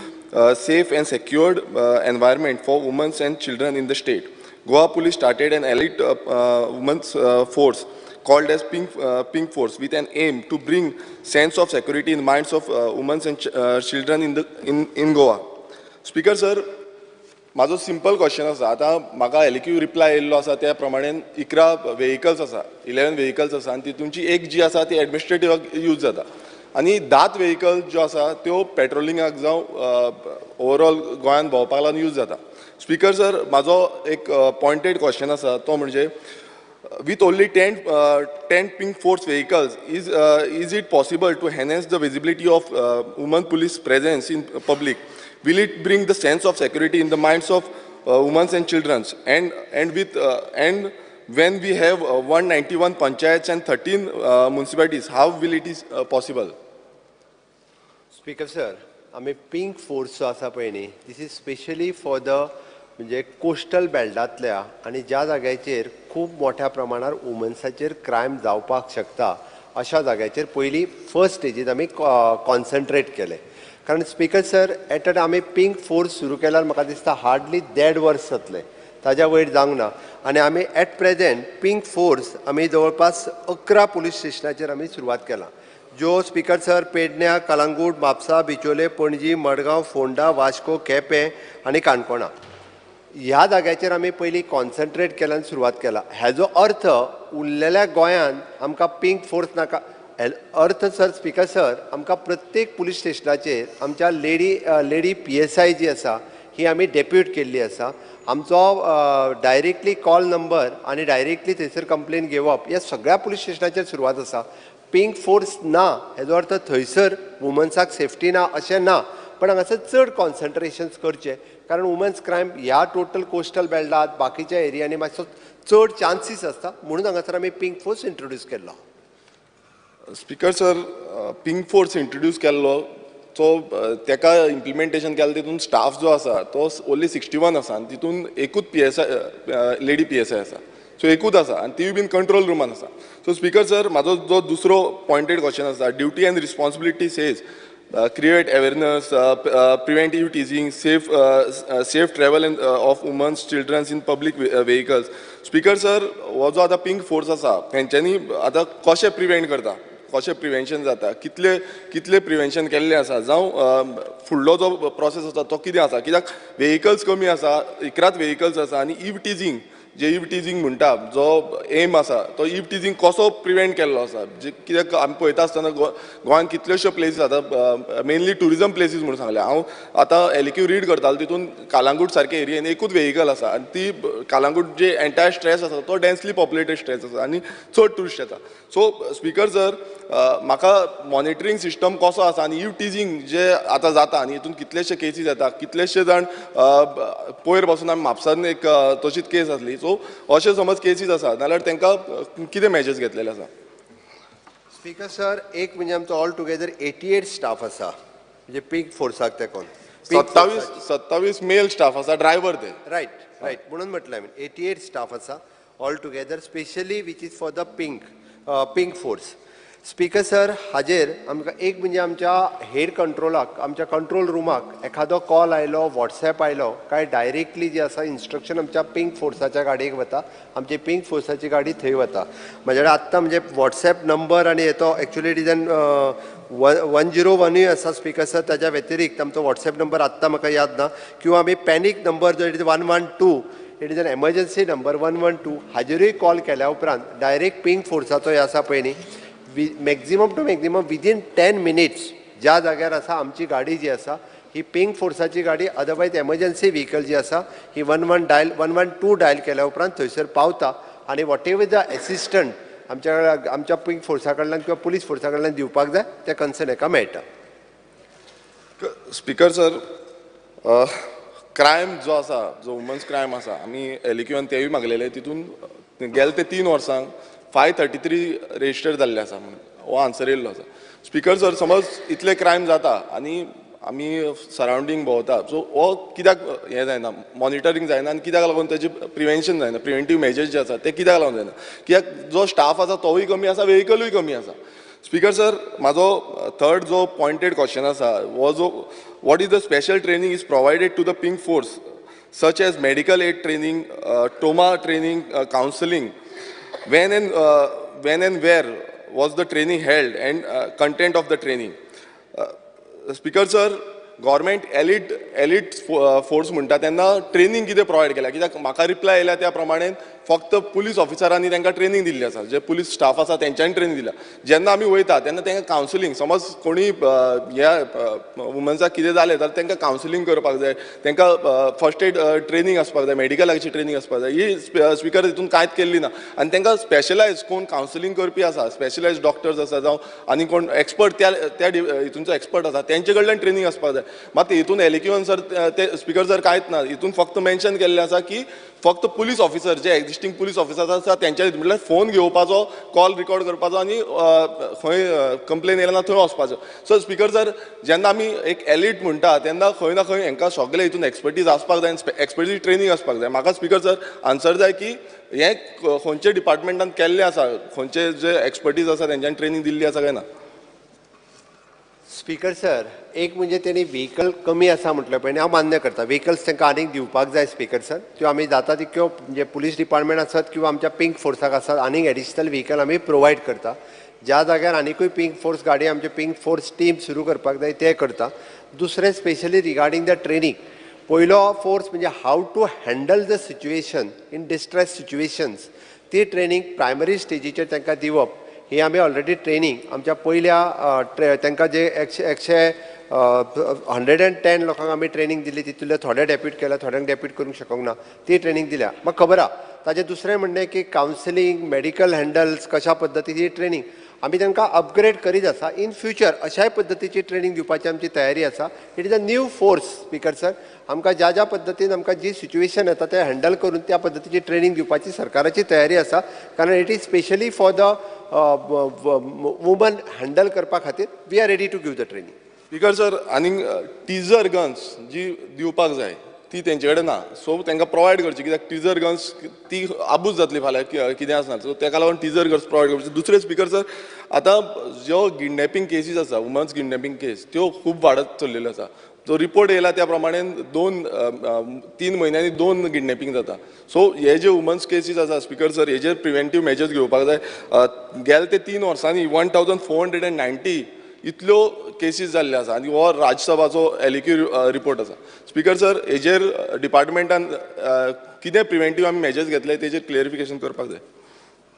safe and secured environment for women and children in the state. Goa Police started an elite women's force called as Pink Force with an aim to bring sense of security in minds of women and children in Goa. Speaker sir, म्हाजो simple question आसा. आतां म्हाका एलक्यू reply येयल्लो आसा त्या प्रमाणे 11 vehicles आसा, 11 vehicles आसा आनी तितूंची एक जी आसा ती एडमिनिस्ट्रेटिवाक यूज जाता आनी 10 व्हेकल ज्यो आसा त्यो पेट्रोलिंगाक जावं ओवरऑल गोंयांत भोंवपाक लागून यूज जाता. स्पीकर सर, म्हाजो एक पॉयंटेड क्वेश्चन आसा तो म्हणजे with only 10 pink force vehicles, is it possible to enhance the visibility of women police presence in public? Will it bring the sense of security in the minds of womens and childrens, and with and when we have 191 panchayats and 13 municipalities, how will it is possible? Speaker sir, आमी pink force जो आसा पळय न्ही, this is specially for the म्हणजे coastal बेल्टांतल्या आनी ज्या जाग्याचेर खूब मोठ्या प्रमाणार वुमन्साचेर क्रायम जावपाक शकता अशा जाग्याचेर पयलीं फर्स्ट स्टेजीत आमी कॉन्सन्ट्रेट केलें. कारण स्पीकर सर, एट अ आमी पिंक फोर्स सुरू केल्यार म्हाका दिसता हार्डली 1.5 वर्स जातलें, ताज्या वयर जावंक ना. आनी आमी एट प्रेजेंट पिंक फोर्स आमी जवळपास 11 पुलीस स्टेशनाचेर आमी सुरवात केला, ज्यो स्पीकर सर पेडण्या, कलांगूट, म्हापसा, बिचोले, पणजी, मडगांव, फोंडा, वास्को, केपें आनी काणकोणा ह्या जाग्याचेर आमी पयलीं कॉन्सन्ट्रेट केला आनी सुरवात केला. हेजो अर्थ उरलेल्या गोंयांत आमकां पिंक फोर्स नाका. अर्थ सर, स्पीकर सर, आमकां प्रत्येक पुलीस स्टेशनाचेर आमच्या लेडी PSI जी आसा ही आमी डेप्यूट केल्ली आसा. आमचो डायरेक्टली कॉल नंबर आनी डायरेक्टली थंयसर कंप्लेन घेवप ह्या सगळ्या पुलीस स्टेशनाचेर सुरवात आसा. पिंक फोर्स ना हेजो अर्थ थंयसर वुमन्साक सेफ्टी ना अशें ना, पण हांगासर चड कॉन्सन्ट्रेशन्स करचें, कारण वुमन्स क्रायम ह्या टोटल कोस्टल बेल्टात बाकीच्या एरियांनी मातसो चड चान्सीस आसता, म्हणून हांगासर आमी पिंक फोर्स इंट्रोड्यूस केल्लो. Speaker sir, pink force introduce केल्लो सो तेका इम्प्लिमेंटेशन केलें, तितून स्टाफ जो आसा तो ओन्ली 61 आसा आनी तितून एकूच PSI, lady PSI आसा, सो एकूच आसा आनी तीय बीन कंट्रोल रुमान आसा. सो स्पीकर सर, म्हाजो जो दुसरो पॉयंटेड क्वेश्चन आसा, duty and responsibility says create awareness, prevent eve teasing, safe travel and of womens, childrens in public vehicles. Speaker sir, हो जो आतां पिंक फोर्स आसा तेंच्यांनी आतां कशें प्रिवेंट करता, कशें प्रिवेंशन जाता, कितले कितले प्रिवेंशन केल्लें आसा, जावं फुडलो जो प्रोसेस आसा तो कितें आसा, कित्याक वेहिकल्स कमी आसा, 11 वेहिकल्स आसा आनी इव टिजींग जे इव टिजींग म्हणटा जो एम आसा तो इव टिजींग कसो प्रिवेंट केल्लो आसा, जे कित्याक आमी पळयता आसतना गोंयांत कितल्योश्यो प्लेसीस आतां मेनली ट्युरिजम प्लेसीस म्हणून सांगलें. हांव आतां LAQ read करतालो, तितून कालांगूट सारके एरियेन एकूच वेहिकल आसा आनी ती कालांगूट जे एंटायर स्ट्रेस आसा तो डेन्सली पॉप्युलेटेड स्ट्रेस आसा आनी चड ट्युरिस्ट येता. सो स्पीकर सर, म्हाका मॉनिटरींग सिस्टम कसो आसा आनी इव टिजींग जे आतां जाता आनी हितून कितलेशे केसीस येता, कितलेशे जाण पयर पासून आमी म्हापसान एक तशीच केस आसली, सो अशे समज केसीस आसा नाल्यार तांकां कितें मेजर्स घेतलेले आसा? स्पीकर सर, एक म्हणजे आमचो ऑल टुगेदर 88 स्टाफ आसा, म्हणजे पिंक फोर्साक तेकोन 27 मेल स्टाफ आसा, ड्रायव्हर ते. रायट रायट, म्हणून म्हटलें हांवें 88 स्टाफ आसा all together, specially which is for the pink force. Speaker sir, हाजेर आमकां एक म्हणजे आमच्या हेड कंट्रोलाक, आमच्या कंट्रोल रुमाक एखादो कॉल आयलो, वॉट्सॅप आयलो काय डायरेक्टली जी आसा इन्स्ट्रक्शन आमच्या पिंक फोर्साच्या गाडयेक वता, आमची पिंक फोर्साची गाडी थंय वता. म्हजे कडेन आत्तां म्हणजे वॉट्सॅप नंबर आनी येतो एक्चुली it is an 101 आसा स्पीकर सर. ताज्या व्यतिरिक्त आमचो वॉट्सॅप नंबर आत्तां म्हाका याद ना, किंवा आमी पॅनीक नंबर जो it is 112, it is an emergency number 112, हाजेरूय call केल्या उपरांत डायरेक्ट पिंक फोर्साचो हे आसा पळय न्ही, maximum to maximum within 10 minutes ज्या जाग्यार आसा आमची गाडी जी आसा ही पिंक फोर्साची गाडी, अदरवायज एमर्जन्सी व्हिकल जी आसा ही 112 डायल केल्या उपरांत थंयसर पावता आनी what ever the assistant आमच्या पिंक फोर्सा कडल्यान किंवा पुलीस फोर्सा कडल्यान दिवपाक जाय ते कन्सर्न हेका मेळटा. स्पीकर सर, क्रायम जो आसा, जो वुमन्स क्रायम आसा, आमी LAQ तेवूय मागलेले, तितून गेले ते 3 वर्सांक 533 रजिस्टर जाल्ले आसा म्हणून हो आन्सर येयल्लो आसा. स्पीकर सर, समज इतले क्रायम जाता आनी आमी सरावंडींग भोंवता, सो हो कित्याक हें जायना, मॉनिटरींग जायना आनी कित्याक लागून तेजें प्रिवेंशन जायना, प्रिवेंटीव मेजर्स जे आसा ते कित्याक लागून जायना, कित्याक जो स्टाफ आसा तोवूय कमी आसा, वेहिकलूय कमी आसा. स्पीकर सर, म्हाजो थर्ड जो पॉयंटेड क्वेश्चन आसा हो जो what is the special training is provided to the pink force such as medical aid training, trauma training, counselling, when and where was the training held and content of the training. Speaker sir, government elite force म्हणटा तेन्ना training कितें provide केल्या, कित्याक म्हाका reply आयल्या त्या प्रमाणे फक्त पुलीस ऑफिसरांनी तांकां ट्रेनींग दिल्ली आसा, जे पुलीस स्टाफ आसा तेंच्यांनी ट्रेनींग दिल्या. जेन्ना आमी वयता तेन्ना तांकां कावन्सिलींग, समज कोणी ह्या वुमन्साक कितें जालें जाल्यार तांकां कावन्सिलींग करपाक जाय, तांकां फर्स्ट एड ट्रेनींग आसपाक जाय, मेडिकलाची ट्रेनींग आसपाक जाय. ही स्पिकर हितून कांयच केल्ली ना. आनी तांकां स्पेशलायज कोण कावन्सिलींग करपी आसा, स्पेशलायज डॉक्टर्स आसा जावं आनी कोण एक्सपर्ट त्या त्या हितूनचो एक्सपर्ट आसा तेंचे कडल्यान ट्रेनींग आसपाक जाय. मात हितून एलएक्यून सर ते स्पिकर सर कांयच ना. हितून फक्त मेन्शन केल्लें आसा की फक्त पुलीस ऑफिसर जे एक्झिस्टींग पुलीस ऑफिसर आसा तेंच्या म्हटल्यार फोन घेवपाचो, कॉल रिकॉर्ड करपाचो आनी खंय कंप्लेन येयला ना थंय वचपाचो. सो स्पिकर सर जेन्ना आमी एक एलिट म्हणटा तेन्ना खंय ना खंय हांकां सगळे हितून एक्सपर्टीज आसपाक जाय आनी एक्सपर्टीज ट्रेनींग आसपाक जाय. म्हाका स्पिकर सर आन्सर जाय की हें खंयच्या डिपार्टमेंटान केल्लें आसा, खंयचे जे एक्सपर्टीज आसा तेंच्यांनी ट्रेनींग दिल्ली आसा काय ना? स्पीकर सर, एक म्हणजे तेणी व्हिकल कमी आसा म्हटलें पळय, हांव मान्य करता, व्हिकल्स तांकां आनीक दिवपाक जाय स्पीकर सर. त्यो आमी जाता तितक्यो म्हणजे पुलीस डिपार्टमेंट आसत किंवा आमच्या पिंक फोर्साक आसत आनीक एडिशनल व्हिकल आमी प्रोवायड करता. ज्या जाग्यार आनिकूय पिंक फोर्स गाडी, आमचे पिंक फोर्स टीम सुरू करपाक जाय ते करता. दुसरें स्पेशली रिगार्डींग the training, पयलो फोर्स म्हणजे how to handle the situation in distress situations, ती ट्रेनींग प्रायमरी स्टेजीचेर तांकां दिवप. ही आमी ऑलरेडी ट्रेनींग आमच्या पयल्या तांकां जे एकशे 110 लोकांक आमी ट्रेनींग दिली, तितूंतले थोडे डेप्यूट केल्या, थोड्यांक डेप्यूट करूंक शकूंक ना, ती ट्रेनींग दिल्या. म्हाका खबर आहा. ताजें दुसरें म्हणणें की कावन्सिलींग, मेडिकल हँडल्स कशा पद्दतीची ट्रेनींग आमी तांकां अपग्रेड करीत आसा. इन फ्युचर अशाय पद्दतीची ट्रेनींग दिवपाची आमची तयारी आसा. It is a new force speaker sir. आमकां ज्या ज्या पद्दतीन आमकां जी सिच्युएशन येता तें हँडल करून त्या पद्दतीची ट्रेनींग दिवपाची सरकाराची तयारी आसा. कारण it is specially for the woman handle करपा खातीर we are ready to give the training. Speaker sir, आनीक टिजर गन्स जी दिवपाक जाय ती तेंचे कडेन ना, सो तांकां प्रोवायड करची, कित्याक टिजर गन्स ती आबूज जातली फाल्यां कितें आसना, सो ताका लागून टिजर गन्स प्रोवायड करची. दुसरें स्पीकर सर, आतां ज्यो किडनॅपिंग केसीस आसा, वुमन्स किडनॅपिंग केस, त्यो खूब वाडत चल्लेल्यो आसा. जो रिपोर्ट येयला त्या प्रमाणे 2-3 म्हयन्यांनी 2 किडनॅपिंग जाता. सो हे जे वुमन्स केसीस आसा स्पीकर सर, हेजेर प्रिवेंटीव मेजर्स घेवपाक जाय. गेले ते 3 वर्सांनी 1490 इतल्यो केसीस जाल्ल्यो आसा आनी हो राज्यसभाचो एलएक्यू रिपोर्ट आसा. स्पीकर सर, हेजेर डिपार्टमेंटान कितें प्रिवेंटीव आमी मेजर्स घेतले तेजेर क्लियरिफिकेशन करपाक जाय.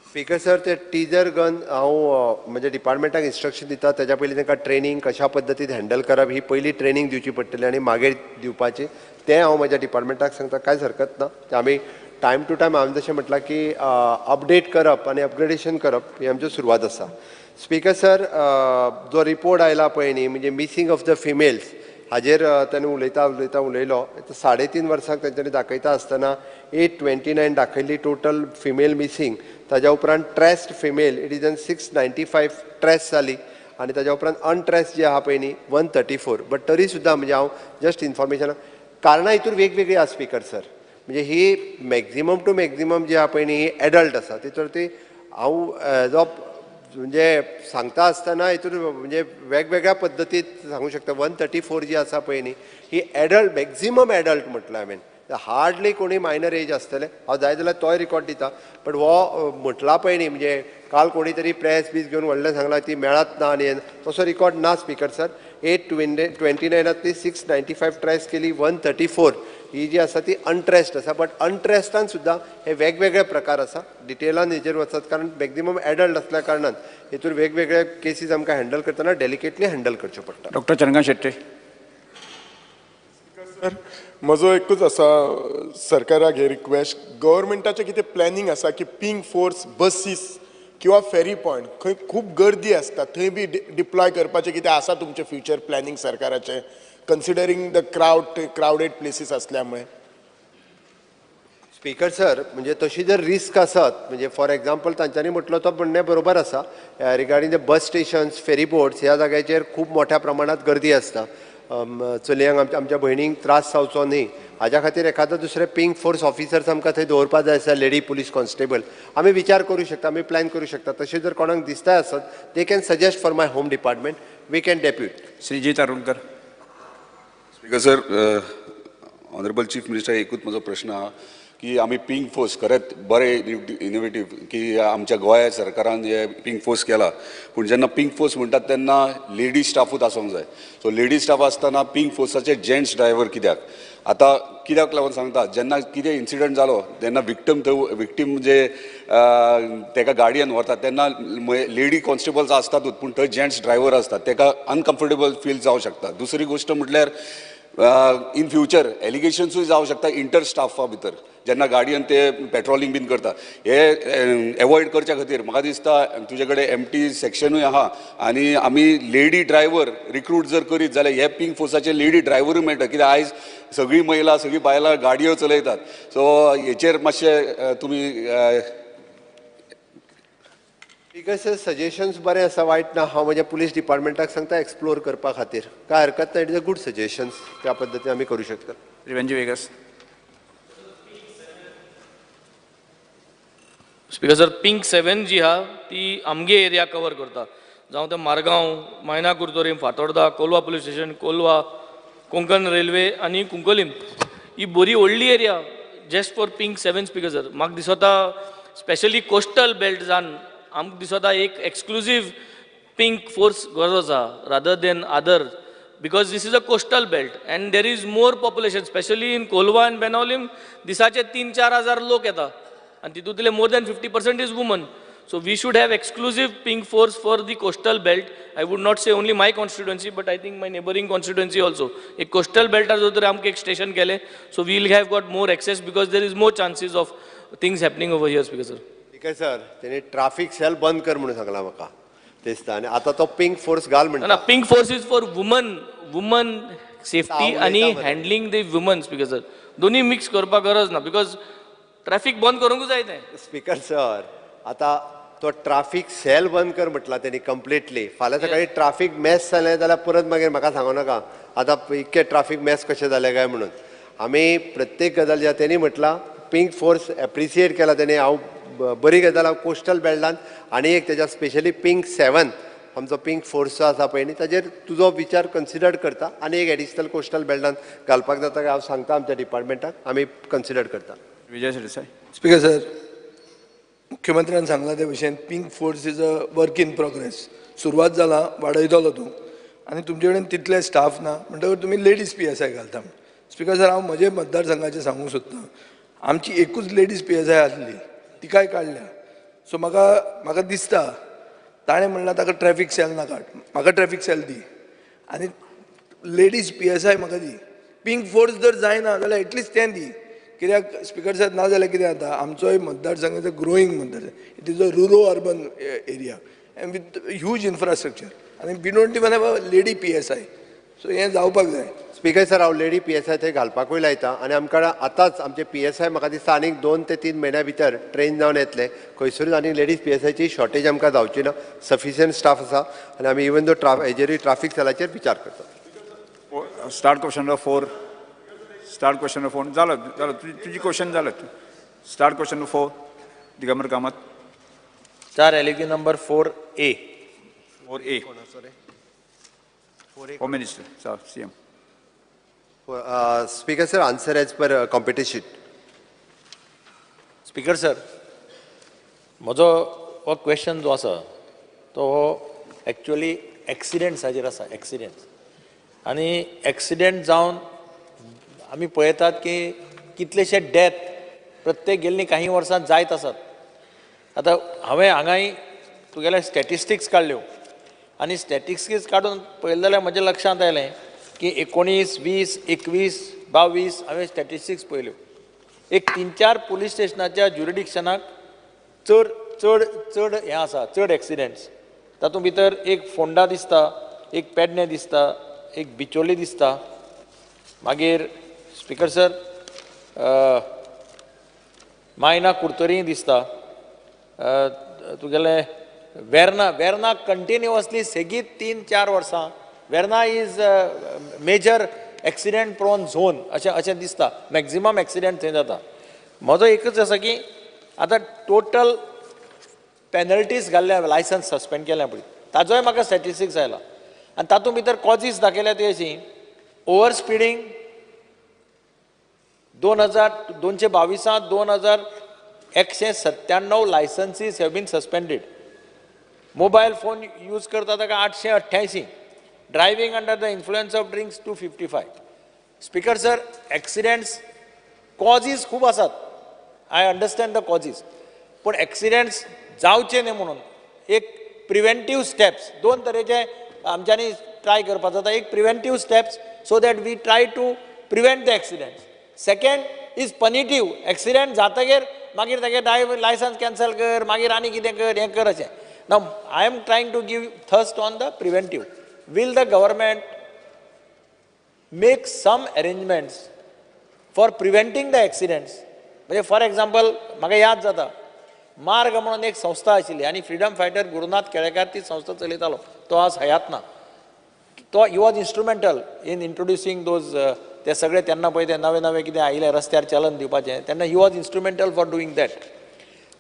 स्पीकर सर, ते टिजर गन हांव म्हणजे डिपार्टमेंटाक इन्स्ट्रक्शन दिता, तेज्या पयलीं तांकां ट्रेनींग कशा पद्दतीन हँडल करप ही पयली ट्रेनींग दिवची पडटली आनी मागीर दिवपाची, तें हांव म्हज्या डिपार्टमेंटाक सांगता. कांयच हरकत ना, तें आमी टायम टू टायम हांवें जशें म्हटलां की अपडेट करप आनी अपग्रेडेशन करप ही आमच्यो सुरवात आसा. स्पीकर सर, जो रिपोर्ट आयला पळय न्ही, म्हणजे मिसींग ऑफ the females हाजेर ताणें उलयता उलयता उलयलो. 3.5 वर्सांक तेंच्यांनी दाखयता आसतना 829 दाखयल्ली टोटल फिमेल मिसींग. ताज्या उपरांत traced female it is an 695 trace जाली आनी ताज्या उपरांत अनट्रेस जी आहा पळय न्ही 134. बट तरी सुद्दां म्हणजे हांव जस्ट इन्फॉर्मेशन, कारणां हितून वेगवेगळी आसा स्पीकर सर. म्हणजे ही मॅक्झिमम टू मॅक्झिमम जी आहा पळय न्ही ही एडल्ट आसा, तितून ती हांव एज ऑफ म्हणजे सांगता आसतना हितून म्हणजे वेगवेगळ्या पद्दतीत सांगू शकता. 134 जी आसा पळय न्ही ही एडल्ट, मॅक्झिमम एडल्ट म्हटलं हांवें, हार्डली कोणी मायनर एज आसतले. हांव जाय जाल्यार तोय रिकॉर्ड दिता. बट हो म्हटला पळय न्ही, म्हणजे काल कोणी तरी प्रेस बीस घेवन व्हडलें सांगलां ती मेळत ना आनी तसो रिकॉर्ड ना स्पीकर सर. 829 695 ट्रेस केली, 134 ही जी आसा ती अनट्रेस्ड आसा. बट अनट्रेस्टान सुद्दां हे वेगवेगळे प्रकार आसा, डिटेलान हेजेर वचत कारण मॅक्झिमम एडल्ट आसल्या कारणान हेतून वेगवेगळे केसीस आमकां हँडल करतना डेलिकेटली हँडल करच्यो पडटा. डॉक्टर चंद्रकांत शेट्टे. सर, म्हजो एकूच आसा सरकाराक हे रिक्वेस्ट, गव्हर्मेंटाचें कितें प्लॅनिंग आसा की पिंक फोर्स बसीस किंवा फेरी पॉयंट खंय खूब गर्दी आसता थंय बी डिप्लॉय करपाचें कितें आसा तुमचें फ्युचर प्लॅनिंग सरकाराचें, कन्सिडरींग the crowded places असल्यामुळे? स्पीकर सर, म्हणजे तशी जर रिस्क आसत, म्हणजे फॉर एग्जाम्पल तांच्यांनी म्हटलो तो म्हणणें बरोबर आसा regarding the bus stations, ferry boats ह्या जाग्याचेर खूब मोठ्या प्रमाणात गर्दी आसता, चलयांक आमच्या भयणींक त्रास जावचो न्ही हाज्या खातीर एखादो दुसरे पिंक फोर्स ऑफिसर्स आमकां थंय दवरपा जाय आसा, लेडी पुलीस कॉन्स्टेबल. आमी विचार करूं शकता, आमी प्लॅन करूं शकता. तशें जर कोणाक दिसता आसत they can suggest for my home department, we can depute. Shri G Tarulkar. Speaker sir, honourable chief minister, एकूच म्हजो प्रश्न आहा की आमी पिंक फोर्स खरेंच बरें इनोवेटीव की आमच्या गोंय सरकारान हे पिंक फोर्स केला, पूण जेन्ना पिंक फोर्स म्हणटात तेन्ना लेडीज स्टाफूच आसूंक जाय. सो लेडीज स्टाफ आसतना पिंक फोर्साचे जेंट्स ड्रायव्हर कित्याक? आतां कित्याक लागून सांगता, जेन्ना कितें इन्सिडंट जालो तेन्ना विक्टम थंय विक्टीम जे तेका गाडयेन व्हरतात तेन्ना लेडी कॉन्स्टेबल्स आसतातूच, पूण थंय जेंट्स ड्रायव्हर आसतात, तेका अनकम्फर्टेबल फील जावं शकता. दुसरी गोश्ट म्हटल्यार इन फ्युचर एलिगेशन्सूय जावं शकता इंटर स्टाफा भितर, जेन्ना गाडयेन ते पेट्रोलिंग बीन करता. हे एवॉयड करच्या खातीर म्हाका दिसता तुजे कडेन एमटी सेक्शनूय आहा आनी आमी लेडी ड्रायव्हर रिक्रूट जर करीत जाल्यार हे पिंक फोर्साचे लेडी ड्रायव्हरूय मेळटा, कित्याक आयज सगळीं महिला सगळीं बायलां गाडयो चलयतात. सो हेचेर मातशें तुमी स्पीकर सर, सजेशन्स बरें आसा, वायट ना. हांव म्हज्या पुलीस डिपार्टमेंटाक सांगता एक्सप्लोर करपा खातीर, कांय हरकत ना. It is a good suggestions, त्या पद्दतीन आमी करूं शकता. Venzy Viegas. Speaker sir, pink 7 जी आहा ती आमगे एरिया कवर करता, जावं तें Margao, Maina Curtorim, Fatorda, Colva police station, Colva, Konkan railway आनी कुंकलिम. ही बरी व्हडली area just for pink 7. Speaker sir, म्हाका दिसता स्पेशली कोस्टल बेल्ट जावन आमकां दिसता एक एक्सक्लुजीव पिंक फोर्स गरज आसा rather than other, because this is a coastal belt and there is more population, specially in Colva and Benaulim. दिसाचे 3-4 हजार लोक येता आनी तितूंतले more than 50% is woman. So we should have exclusive pink force for the coastal belt. I would not say only my constituency, but I think my neighbouring constituency also. एक coastal बेल्टार जर तर आमकां एक स्टेशन केलें, so we will have got more access because there is more chances of things happening over here. Speaker sir. Speaker sir, तेणी traffic sale बंद कर म्हणून सांगला म्हाका दिसता, आनी आतां तो पिंक फोर्स घाल म्हणटा. ना, pink force is for woman, woman safety आनी handling the woman. Speaker sir, दोन्ही मिक्स करपाक गरज ना, because traffic बंद करूंक जाय तें. स्पीकर सर, आतां तो ट्राफीक सेल बंद कर म्हटला तेणी कंप्लिटली. फाल्यां सकाळी ट्राफीक मॅस जालें जाल्यार परत मागीर म्हाका सांगू नाका आतां इतकें ट्राफीक मॅस कशें जालें काय म्हणून. आमी प्रत्येक गजाल ज्या तेणी म्हटलां पिंक फोर्स एप्रिसिएट केला तेणी, हांव बरी गजाल. हांव कोस्टल बेल्टान आनी एक तेज्या स्पेशली पिंक 7 आमचो पिंक फोर्सचो आसा पळय न्ही, ताजेर तुजो विचार कन्सिडर करता आनी एक एडिशनल कोस्टल बेल्टान घालपाक जाता काय हांव सांगता आमच्या डिपार्टमेंटाक, आमी कन्सिडर करता. विजय सरदेसाय. स्पीकर सर, मुख्यमंत्र्यान सांगला ते भशेन pink force is a work in progress, सुरवात जाला, वाडयतलो तूं आनी तुमचे कडेन तितले स्टाफ ना म्हणटकच तुमी लेडीज PSI घालता. स्पीकर सर, हांव म्हजे मतदारसंघाचें सांगूंक सोदतां, आमची एकूच लेडीज PSI आसली, तिकाय काडल्या. सो म्हाका दिसता ताणें म्हणलां ताका ट्रॅफीक सेल ना काड, म्हाका ट्रॅफीक सेल दी आनी लेडीज PSI म्हाका दी. पिंक फोर्स जर जायना जाल्यार एटलिस्ट तें दी, कित्याक स्पीकर साहेब ना जाल्यार कितें जाता, आमचोय मतदारसंघ is a growing मतदारसंघ, it is a rural urban area and with huge infrastructure आनी we don't even have a lady PSI. So हें जावपाक जाय. स्पीकर सर, हांव लेडी PSI थंय घालपाकूय लायता आनी आमकां आतांच आमचे PSI म्हाका दिसता आनीक 2 ते 3 म्हयन्या भितर ट्रेन जावन येतले. खंयसरूच आनी लेडीज PSIची शॉर्टेज आमकां जावची ना, सफिशियंट स्टाफ आसा आनी आमी इवन दो हेजेरूय ट्राफीक सेलाचेर विचार करता. Start question number 4. Start question number 4 जालो जालो तुजी क्वेश्चन जालो. Start question number 4. Digambar Kamat. 4 LAQ number 4A. 4A. Home Minister, sir, CM. Speaker sir, answer as per competition. Speaker sir, म्हजो हो question जो आसा तो एक्चुअली एक्सिडेंट्साचेर आसा. एक्सिडेंट्स आनी एक्सिडेंट जावन आमी पळयतात की कितलेशे डेथ प्रत्येक गेल्लीं काही वर्सां जायत आसात. आतां हांवें हांगाय तुगेले स्टॅटिस्टिक्स काडल्यो आनी स्टॅटिस्टिक्स काडून पळयलें जाल्यार म्हज्या लक्षांत आयलें की 19, 20, 21, 22 हांवें स्टॅटिस्टिक्स पळयल्यो. एक 3-4 पुलीस स्टेशनाच्या ज्युरिडिक्शनाक चड चड चड हें आसा, चड एक्सिडेंट्स. तातूंत भितर एक फोंडा दिसता, एक पेडणे दिसता, एक बिचोली दिसता, मागीर स्पीकर सर मायना कुर्तोरी दिसता, तुगेलें वेर्ना, वेर्ना कंटिन्युअसली सेगीत 3-4 वर्सां Verna is major accident prone zone अशें अशें दिसता, मॅक्झिमम एक्सिडेंट थंय जाता. म्हजो एकूच आसा की आतां टोटल पेनल्टीज घाल्ल्या, लायसन्स सस्पेंड केल्या पळय, ताजोय म्हाका स्टॅटिस्टिक्स आयला आनी तातूंत भितर कॉजीस दाखयल्या ती अशी: over speeding 2222 2197 licenses have been suspended. Mobile phone use करता ताका 888, driving under the influence of drinks 255. Speaker sir, accidents causes खूब आसात, I understand the causes, पूण एक्सिडेंट्स जावचे न्ही म्हणून एक प्रिवेंटीव स्टेप्स दोन तरेचे आमच्यांनी ट्राय करपाक जाता. एक preventive steps so that we try to prevent the accidents. Second is punitive. Accident जातगीर मागीर तागे ड्रायव्हर लायसन्स कॅन्सल कर, मागीर आनी कितें कर, हें कर अशें. Now I am trying to give thrust on the preventive. Will the government make some arrangements for preventing the accidents? म्हणजे फॉर एग्जाम्पल म्हाका याद जाता, मार्ग म्हणून एक संस्था आशिल्ली आनी फ्रिडम फायटर गुरुनाथ केळेकार ती संस्था चलयतालो, तो आज हयात ना. तो he was instrumental in introducing those ते सगळे तेन्ना पळय ते नवे नवे कितें आयिल्ले रस्त्यार चलन दिवपाचें, तेन्ना he was instrumental for doing that.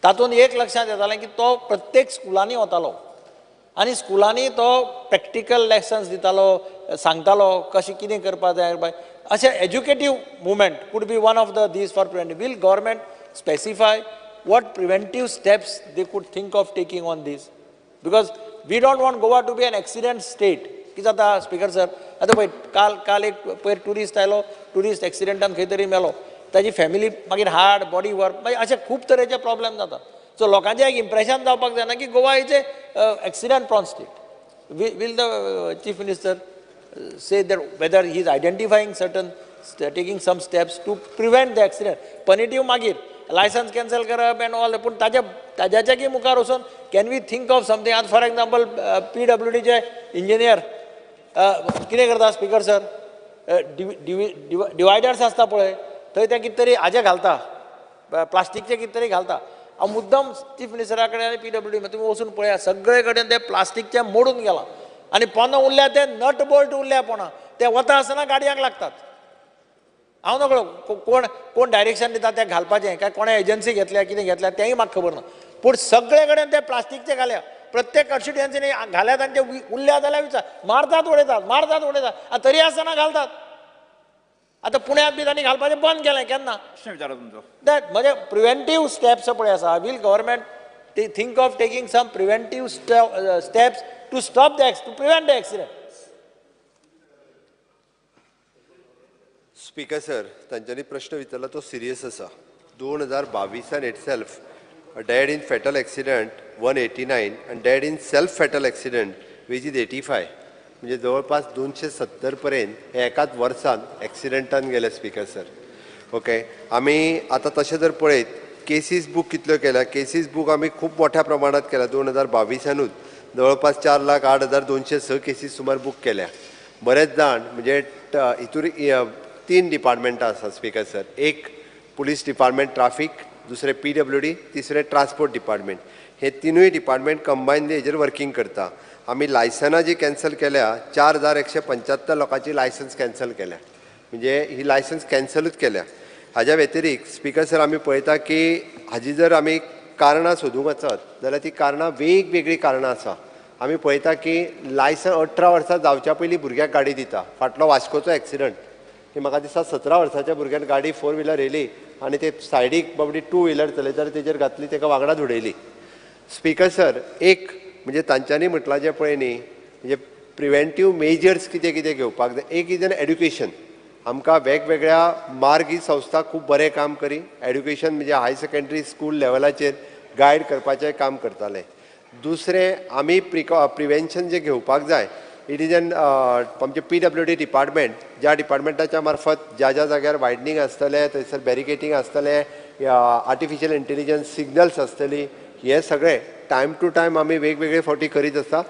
तातूंत एक लक्षांत येतालें की तो प्रत्येक स्कुलांनी वतालो आनी स्कुलांनी तो प्रॅक्टिकल लेसन्स दितालो, सांगतालो कशें कितें करपाक जाय. अशें educative movement could be one of the these for preventive. Will government specify what preventive steps they could think of taking on this? Because we don't want Goa to be an accident state. कितें जाता speaker sir, आतां पळय काल काल एक पयर tourist आयलो, tourist एक्सिडेंटान खंय तरी मेलो, ताजी फॅमिली मागीर हार्ट बॉडी वर्क मागीर अशे खूब तरेचे प्रॉब्लेम जाता. सो लोकांचें एक इम्प्रेशन जावपाक जायना की Goa is a accident prone state. Will the chief minister say that whether he is identifying certain, taking some steps to prevent the accident? Punitive मागीर लायसन्स कॅन्सल करप एंड ऑल, पूण ताज्या ताज्याच्याकी मुखार वचून can we think of something? आतां for example PWDचे engineer कितें करता speaker sir, dividers आसता पळय थंय ते कितें तरी हाजें घालता, प्लास्टीकचें कितें तरी घालता. हांव मुद्दम चीफ मिनिस्टरा कडेन आनी PWD तुमी वचून पळया, सगळे कडेन ते प्लास्टीकचें मोडून गेलां आनी पोंदा उरल्या ते नट बोल्ट उरल्या पोंदा, ते वता आसतना गाडयांक लागतात. हांव नकळो कोण कोण डायरेक्शन दिता ते घालपाचें, काय कोणें एजन्सी घेतल्या कितें घेतल्या तेंय म्हाका खबर ना, पूण सगळे कडेन ते प्लास्टीकचे घाल्या, प्रत्येक कॉन्स्टिट्युएन्सीनी घाल्यात आनी ते उरल्या जाल्यार विचार, मारतात उडयतात, मारतात उडयतात, आनी तरी आसतना घालतात. आतां पुण्यांत बी तांणी घालपाचें बंद केलें केन्ना. प्रश्न विचारा तुमचो. That म्हणजे प्रिवेंटीव स्टेप्स पळय आसा. Will government think of taking some preventive steps to stop the to prevent the accident? Speaker sir, तांच्यांनी प्रश्न विचारला तो सिरियस आसा. 2022 itself dead in fatal accident 189 आनी dead in self fatal accident which is 85, म्हणजे जवळपास 270 पर्यंत हे एकाच वर्सान एक्सिडेंटान गेले स्पीकर सर. ओके, आमी आतां तशें जर पळयत केसीस बूक कितल्यो केल्या, केसीस बूक आमी खूब मोठ्या प्रमाणात केल्या. 2022 जवळपास 4,08,206 केसीस सुमार बूक केल्या. बरेच जाण म्हणजे हितूर 3 डिपार्टमेंटां आसा स्पीकर सर, एक पुलीस डिपार्टमेंट ट्राफीक, दुसरें PWD, तिसरें ट्रान्सपोर्ट डिपार्टमेंट. हे तिनूय डिपार्टमेंट कंबायनली हेजेर वर्किंग करता. आमी लायसनां जी कॅन्सल केल्या, 4,175 लोकांची लायसन्स कॅन्सल केल्या, म्हणजे ही लायसन्स कॅन्सलूच केल्या. हाज्या व्यतिरिक्त स्पीकर सर आमी पळयता की हाजी जर आमी कारणां सोदूंक वचत जाल्यार ती कारणां वेगवेगळीं कारणां आसा. आमी पळयता की लायसन्स 18 वर्सां जावच्या पयलीं भुरग्याक गाडी दिता. फाटलो वास्कोचो एक्सिडंट की म्हाका दिसता 17 वर्साच्या भुरग्यान गाडी 4 व्हिलर येयली आनी ते सायडीक बाबडी 2 व्हिलर चलयताले तेजेर घातली, ताका वांगडाच उडयली. स्पीकर सर, एक म्हणजे तांच्यांनी म्हटलां जें पळय न्ही, म्हणजे प्रिवेंटीव मेजर्स कितें कितें घेवपाक जाय. एक is an education. आमकां वेगवेगळ्या मार्ग ही संस्था खूब बरें काम करी. एड्युकेशन म्हणजे हायर सेकेंडरी स्कूल लेवलाचेर गायड करपाचें काम करताले. दुसरें आमी प्रिवेंशन जें घेवपाक जाय, it is an आमचें PWD department, ज्या डिपार्टमेंटाच्या मार्फत ज्या ज्या जाग्यार वायडनींग आसतलें, थंयसर बॅरिकेटींग आसतलें, आर्टिफिशियल इंटेलिजन्स सिग्नल्स आसतली, हे सगळें टायम टू टायम आमी वेगवेगळे फावटी करीत आसता.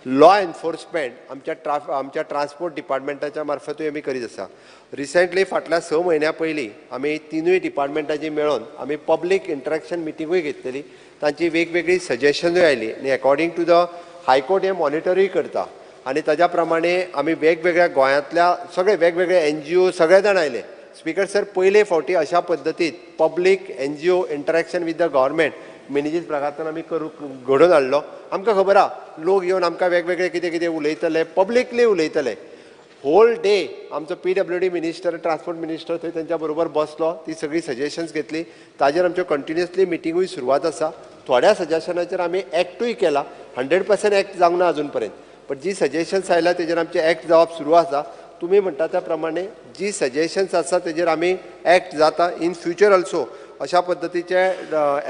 लॉ एनफोर्समेंट आमच्या ट्रान्सपोर्ट डिपार्टमेंटाच्या मार्फतूय आमी करीत आसा. रिसेंटली फाटल्या 6 म्हयन्या पयलीं आमी तिनूय डिपार्टमेंटाची मेळोन आमी पब्लीक इंटरेक्शन मिटिंगूय घेतलेली, तांची वेगवेगळी सजेशनूय आयली आनी according to the high court हें मॉनिटरूय करता आनी ताज्या प्रमाणे आमी वेगवेगळ्या गोंयांतल्या सगळे वेगवेगळे NGO सगळे जाण आयले. स्पीकर सर, पयले फावटी अशा पद्दतीन public NGO interaction with the government Menezes प्रकारान आमी घडोवन हाडलो. आमकां खबर आहा लोक येवन आमकां वेगवेगळे कितें कितें उलयतले, पब्लिकली उलयतले. होल डे आमचो PWD minister, transport minister थंय तेंच्या बरोबर बसलो, ती सगळी सजेशन्स घेतली. ताजेर आमच्यो कंटिन्युअसली मिटिंगूय सुरवात आसा. थोड्या सजेशनाचेर आमी एक्टूय केला, 100% एक्ट जावंक ना अजून पर्यंत, पण जी सजेशन्स आयल्या तेजेर आमचे एक्ट जावप सुरू आसा. तुमी म्हणटा त्या प्रमाणे जी सजेशन्स आसा तेजेर आमी एक्ट जाता इन फ्युचर ऑल्सो. अशा पद्दतीचे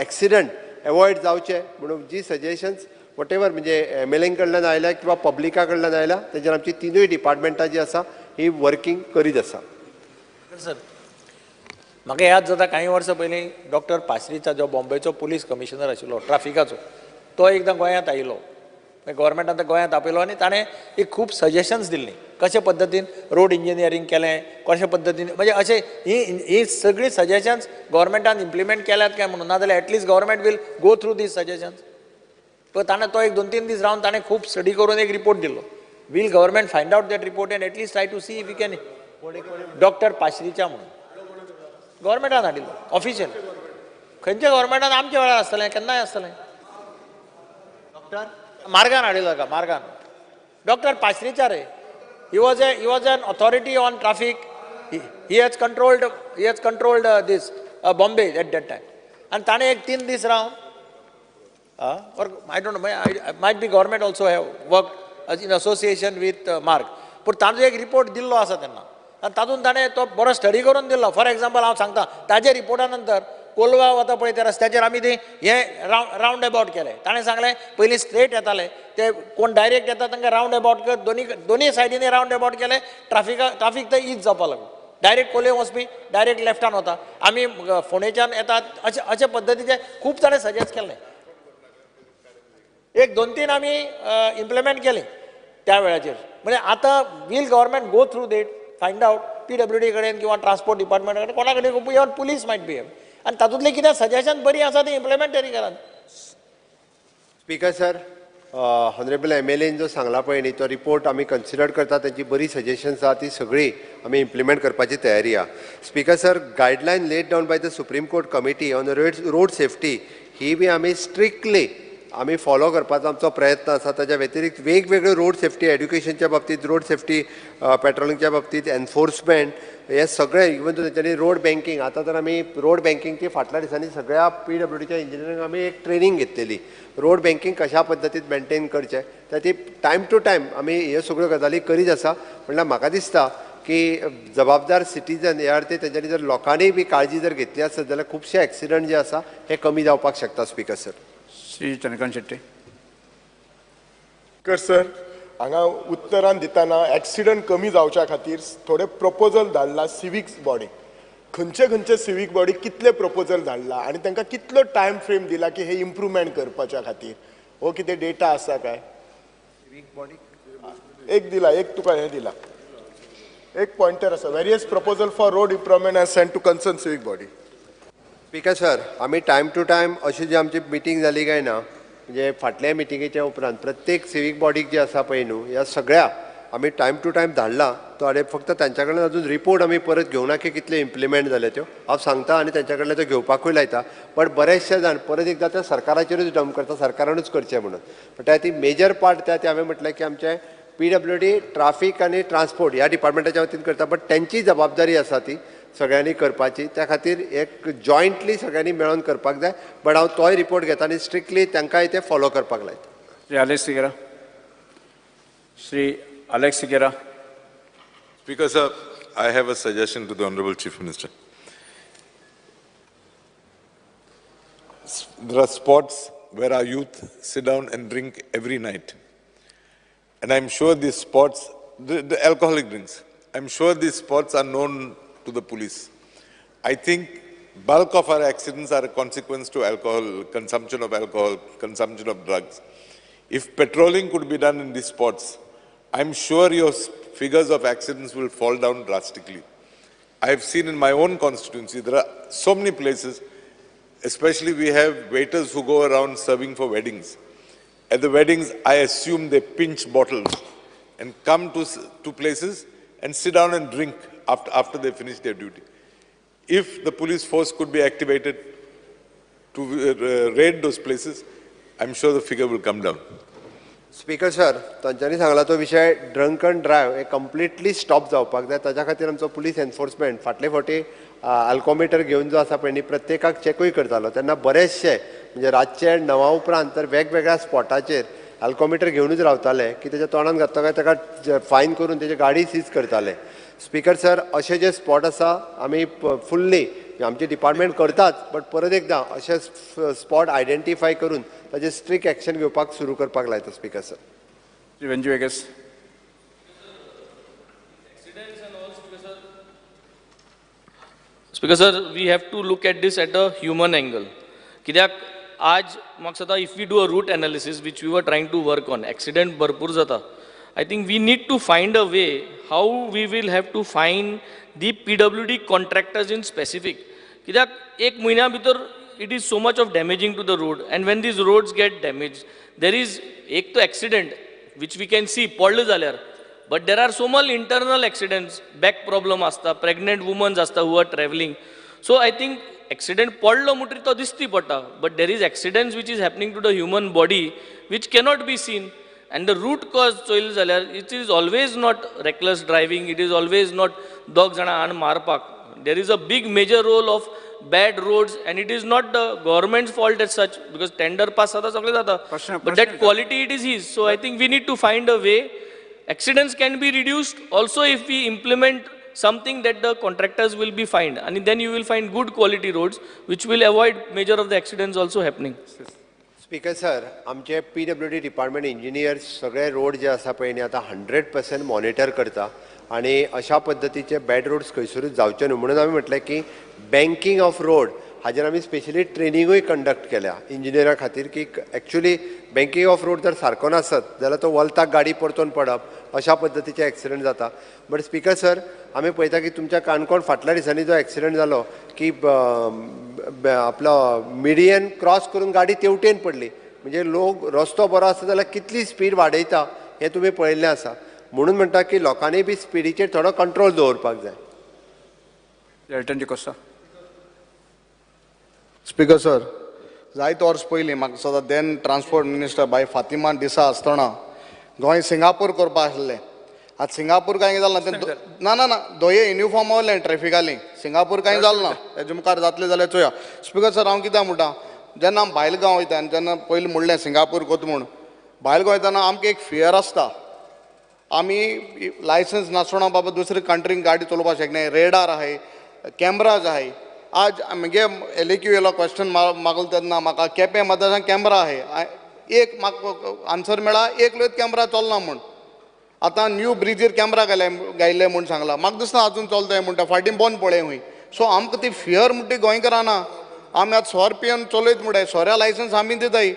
एक्सिडंट एवॉयड जावचे म्हणून जी सजेशन्स what ever म्हणजे एम एल ए कडल्यान आयल्या किंवा पब्लिका कडल्यान आयल्या तेजेर आमची तिनूय डिपार्टमेंटां जी आसा ही वर्किंग करीत आसा. सर म्हाका याद जाता कांय वर्सां पयलीं डॉक्टर पासरीचा जो बॉम्बेचो पुलीस कमिशनर आशिल्लो ट्राफिकाचो, तो एकदां गोंयांत आयिल्लो, गव्हर्मेंटान तो गोंयांत आपयलो आनी ताणें एक खूब सजेशन्स दिल्लीं कशे पद्दतीन रोड इंजिनियरींग केलें, कशे पद्दतीन, म्हणजे अशें ही सगळीं सजेशन्स गव्हर्मेंटान इम्प्लिमेंट केल्यात काय म्हणून, नाजाल्यार at least government will go through these suggestions. पण ताणें तो एक 2-3 दीस रावन ताणें खूब स्टडी करून एक रिपोर्ट दिल्लो. Will government find out that report and at least try to see if you can. Doctor Pasricha म्हणून गव्हर्मेंटान हाडिल्लो ऑफिशियल, खंयच्या गव्हर्मेंटान आमच्या वेळार आसतलें, केन्नाय आसतलें, डॉक्टर मार्गान हाडिल्लो का मार्गान, डॉक्टर पासरीचा रे. He was an authority on traffic. He has controlled this Bombay at that time. आनी ताणें एक 3 दीस रावन, or I don't know, might be government also have work in association with MARG, पूण तांचो एक रिपोर्ट दिल्लो आसा तेन्ना आनी तातूंत ताणें तो बरो स्टडी करून दिल्लो. फॉर एग्जाम्पल हांव सांगता, ताजे रिपोर्टा नंतर कोलवा वता पळय त्या रस्त्याचेर आमी ती हें रावंड एबाउट केलें. ताणें सांगलें पयलीं स्ट्रेट येताले ते कोण डायरेक्ट येता तांकां रावंड एबाउट कर, दोनी सायडीनी रावंड एबाउट केलें, ट्राफीक थंय is जावपाक लागलो. डायरेक्ट कोलवे वचपी डायरेक्ट लेफ्टान वता, आमी फोंडेच्यान येतात, अशे अशे पद्दतीचे खूब ताणें सजेस्ट केल्लें. एक 2-3 आमी इम्प्लिमेंट केले त्या वेळाचेर. म्हणजे आतां will government go through that, find out PWD कडेन किंवा ट्रान्सपोर्ट डिपार्टमेंट कडेन कोणा कडेन, even police might B have, आनी तातूंतलें कितें सजेशन बरी आसा ती इम्प्लिमेंट तरी करात. Speaker sir, honourable M L N जो सांगला पळय न्ही तो रिपोर्ट आमी कन्सिडर करता, तेजी बरी सजेशन्स आहा ती सगळी आमी इम्प्लिमेंट करपाची तयारी आहा. Speaker sir, guideline laid down by the Supreme Court committee on road safety ही बी आमी स्ट्रिक्टली आमी फॉलो करपाचो आमचो प्रयत्न आसा. ताच्या व्यतिरिक्त वेगवेगळे रोड सेफ्टी एड्युकेशनच्या बाबतींत, रोड सेफ्टी पेट्रोलिंगच्या बाबतींत, एनफोर्समेंट हे सगळे, इवन तेंच्यांनी रोड बँकींग, आतां तर आमी रोड बँकिंगची फाटल्या दिसांनी सगळ्या PWDच्या इंजिनियरींग आमी एक ट्रेनींग घेतलेली, रोड बँकींग कशा पद्दतीन मेनटेन करचें, त्या ती टायम टू टायम आमी ह्यो सगळ्यो गजाली करीत आसा. म्हणल्यार म्हाका दिसता की जबाबदार सिटीजन ह्या अर्थी तेंच्यांनी जर लोकांनी बी काळजी जर घेतली आसत जाल्यार खुबशे एक्सिडंट जे आसा हे कमी जावपाक शकता. Speaker sir. Shri Chandrakant Shetty. Speaker sir, हांगा उत्तरान दितना एक्सिडंट कमी जावच्या खातीर थोडे प्रपोजल धाडला सिविक्स बॉडीक, खंयचे खंयचे सिवीक बॉडीक कितले प्रपोजल धाडला आनी तांकां कितलो टायम फ्रेम दिला की हे इम्प्रूवमेंट करपाच्या खातीर, हो कितें डेटा आसा काय? एक दिला, एक तुका हें दिला, एक पॉयंटर आसा, various proposal for road improvement are send to concern civic body. Speaker sir, आमी टायम टू टायम अशी जी आमची मिटींग जाली काय ना, म्हणजे फाटल्या मिटिंगेच्या उपरांत प्रत्येक सिवीक बॉडीक जे आसा पळय न्हू ह्या सगळ्या आमी टायम टू टायम धाडला तो, आनी फक्त तांच्या कडल्यान अजून रिपोर्ट आमी परत घेवना की कितले इम्प्लिमेंट जाले त्यो हांव सांगता आनी तांच्या कडल्यान त्यो घेवपाकूय लायता. बट बरेचशे जाण परत एकदां त्या सरकाराचेरूच डंप करता, सरकारानूच करचें म्हणून. पण त्या ती मेजर पार्ट त्या ती हांवें म्हटलें की आमचें PWD traffic आनी ट्रान्सपोर्ट ह्या डिपार्टमेंटाच्या वतीन करता, बट तेंची जबाबदारी आसा ती सगळ्यांनी करपाची, त्या खातीर एक जॉयंटली सगळ्यांनी मेळोन करपाक जाय. बट हांव तोय रिपोर्ट घेता आनी स्ट्रिक्टली तांकांय ते फॉलो करपाक लायता. Shri Alex Sequeira. Shri Alex Sequeira. Speaker sir, I have a suggestion to the honourable chief minister. There are spots where our youth sit down and drink every night. And I'm sure these spots, the alcoholic drinks, I'm sure these spots are known to the police. I think bulk of our accidents are a consequence to alcohol, consumption of drugs. If patrolling could be done in these spots, I'm sure your figures of accidents will fall down drastically. I've seen in my own constituency, there are so many places, especially we have waiters who go around serving for weddings. At the weddings, I assume they pinch bottles and come to places and sit down and drink after they finish their duty. If the police force could be activated to raid those places, I'm sure the figure will come down. Speaker sir, तांच्यांनी सांगला तो विशय drunken drive हे completely stop जावपाक जाय. ताच्या खातीर आमचो पुलीस एनफोर्समेंट फाटले फावटी अल्कोमिटर घेवन जो आसा पळय न्ही प्रत्येकाक चॅकूय करतालो. तेन्ना बरेचशे म्हणजे रातचे 9 उपरांत तर वेगवेगळ्या स्पॉटाचेर अल्कोमिटर घेवनूच रावताले की तेच्या तोंडान घातलो काय ताका फायन करून तेजी गाडी सीज करताले. स्पीकर सर, अशे जे स्पॉट आसा आमी फुल्ली आमचे डिपार्टमेंट करताच, बट परत एकदां अशे स्पॉट आयडेंटिफाय करून ताजे स्ट्रिक्ट एक्शन घेवपाक सुरू करपाक लायता. Speaker sir. Speaker sir, we have to look at this at a human angle. कित्याक आज म्हाका दिसता if we do a root analysis which we were trying to work on, accident भरपूर जाता. I think we need to find a way how we will have to find the PWD contractors in specific. कित्याक एक म्हयन्या भितर it is so much of damaging to the road, and when these roads get damaged, there is एक तो accident which we can see पडले जाल्यार, but there are so many internal accidents, back problem asta, pregnant women asta who are traveling. So I think accident पडलो म्हणटरी तो दिसती पडटा, but there is accidents which is happening to the human body which cannot be seen. And the root cause चोयलें जाल्यार it is always not reckless driving, it is always not दोग जाणां हाण मारपाक. There is a big major role of bad roads, and it is not the government's fault as such, because tender pass जाता सगळें जाता, but that quality it is his. So I think we need to find a way. Accidents can be reduced also if we implement something that the contractors will be fined, and then you will find good quality roads which will avoid major of the accidents also happening. Speaker sir, आमचे PWD department engineers सगळे road जे आसा पळय न्ही आतां 100% monitor करता आनी अशा पद्दतीचे बॅड रोड्स खंयसरूच जावचे न्हू म्हणून आमी म्हटलें की बँकींग ऑफ रोड हाजेर आमी स्पेशली ट्रेनिंगूय कंडक्ट केल्या इंजिनियरा खातीर की एक्चुली बँकींग ऑफ रोड जर सारको नासत जाल्यार तो वलताक गाडी परतून पडप अशा पद्दतीचे एक्सिडंट जाता. बट स्पीकर सर, आमी पळयता की तुमच्या काणकोण फाटल्या दिसांनी जो एक्सिडंट जालो की आपलो मिडियन क्रॉस करून गाडी तेवटेन पडली, म्हणजे लोक रस्तो बरो आसा जाल्यार कितली स्पीड वाडयता हें तुमी पळयल्लें आसा. म्हणून म्हणटा की लोकांनी बी स्पिडीचेर थोडो कंट्रोल दवरपाक जाय. स्पीकर सर, जायते वर्स पयलीं म्हाका दिसता then transport minister बाय फातिमा डिसा आसतना गोंय सिंगापूर करपा आसलें. आतां सिंगापूर कांय जालें ना, ना ना ना दोये युनिफॉर्म वयलें ट्रॅफिकाली, सिंगापूर कांय जालें ना, तेजे मुखार जातलें जाल्यार चोया. स्पीकर सर, हांव कित्याक म्हणटा, जेन्ना आमी भायल गांव वयता आनी जेन्ना पयलीं म्हणलें सिंगापूर कोत म्हूण, भायल गांव वयतना आमकां एक फियर आसता, आमी लायसन्स नासतना बाबा दुसरे कंट्रीन गाडी चलोवपाक शकनाय, रेडार आहाय, कॅमराज आहाय. आज म्हगे LAQ येयलो क्वेश्चन मागलो तेन्ना म्हाका केपें मतदारसंघात कॅमरा आहाय, एक म्हाका आन्सर मेळ्ळा एक लोक कॅमरा चलना म्हूण. आतां न्यू ब्रिजीर कॅमरा घायले म्हूण सांगला, म्हाका दिसना आजून चलताय म्हणटा, फाटीं बंद पळय हूंय. सो आमकां ती फियर म्हणटा ती गोंयकारां ना. आमी आतां सोर पिवन चलयत म्हणटाय, सोऱ्या लायसन्स आमी दिताय.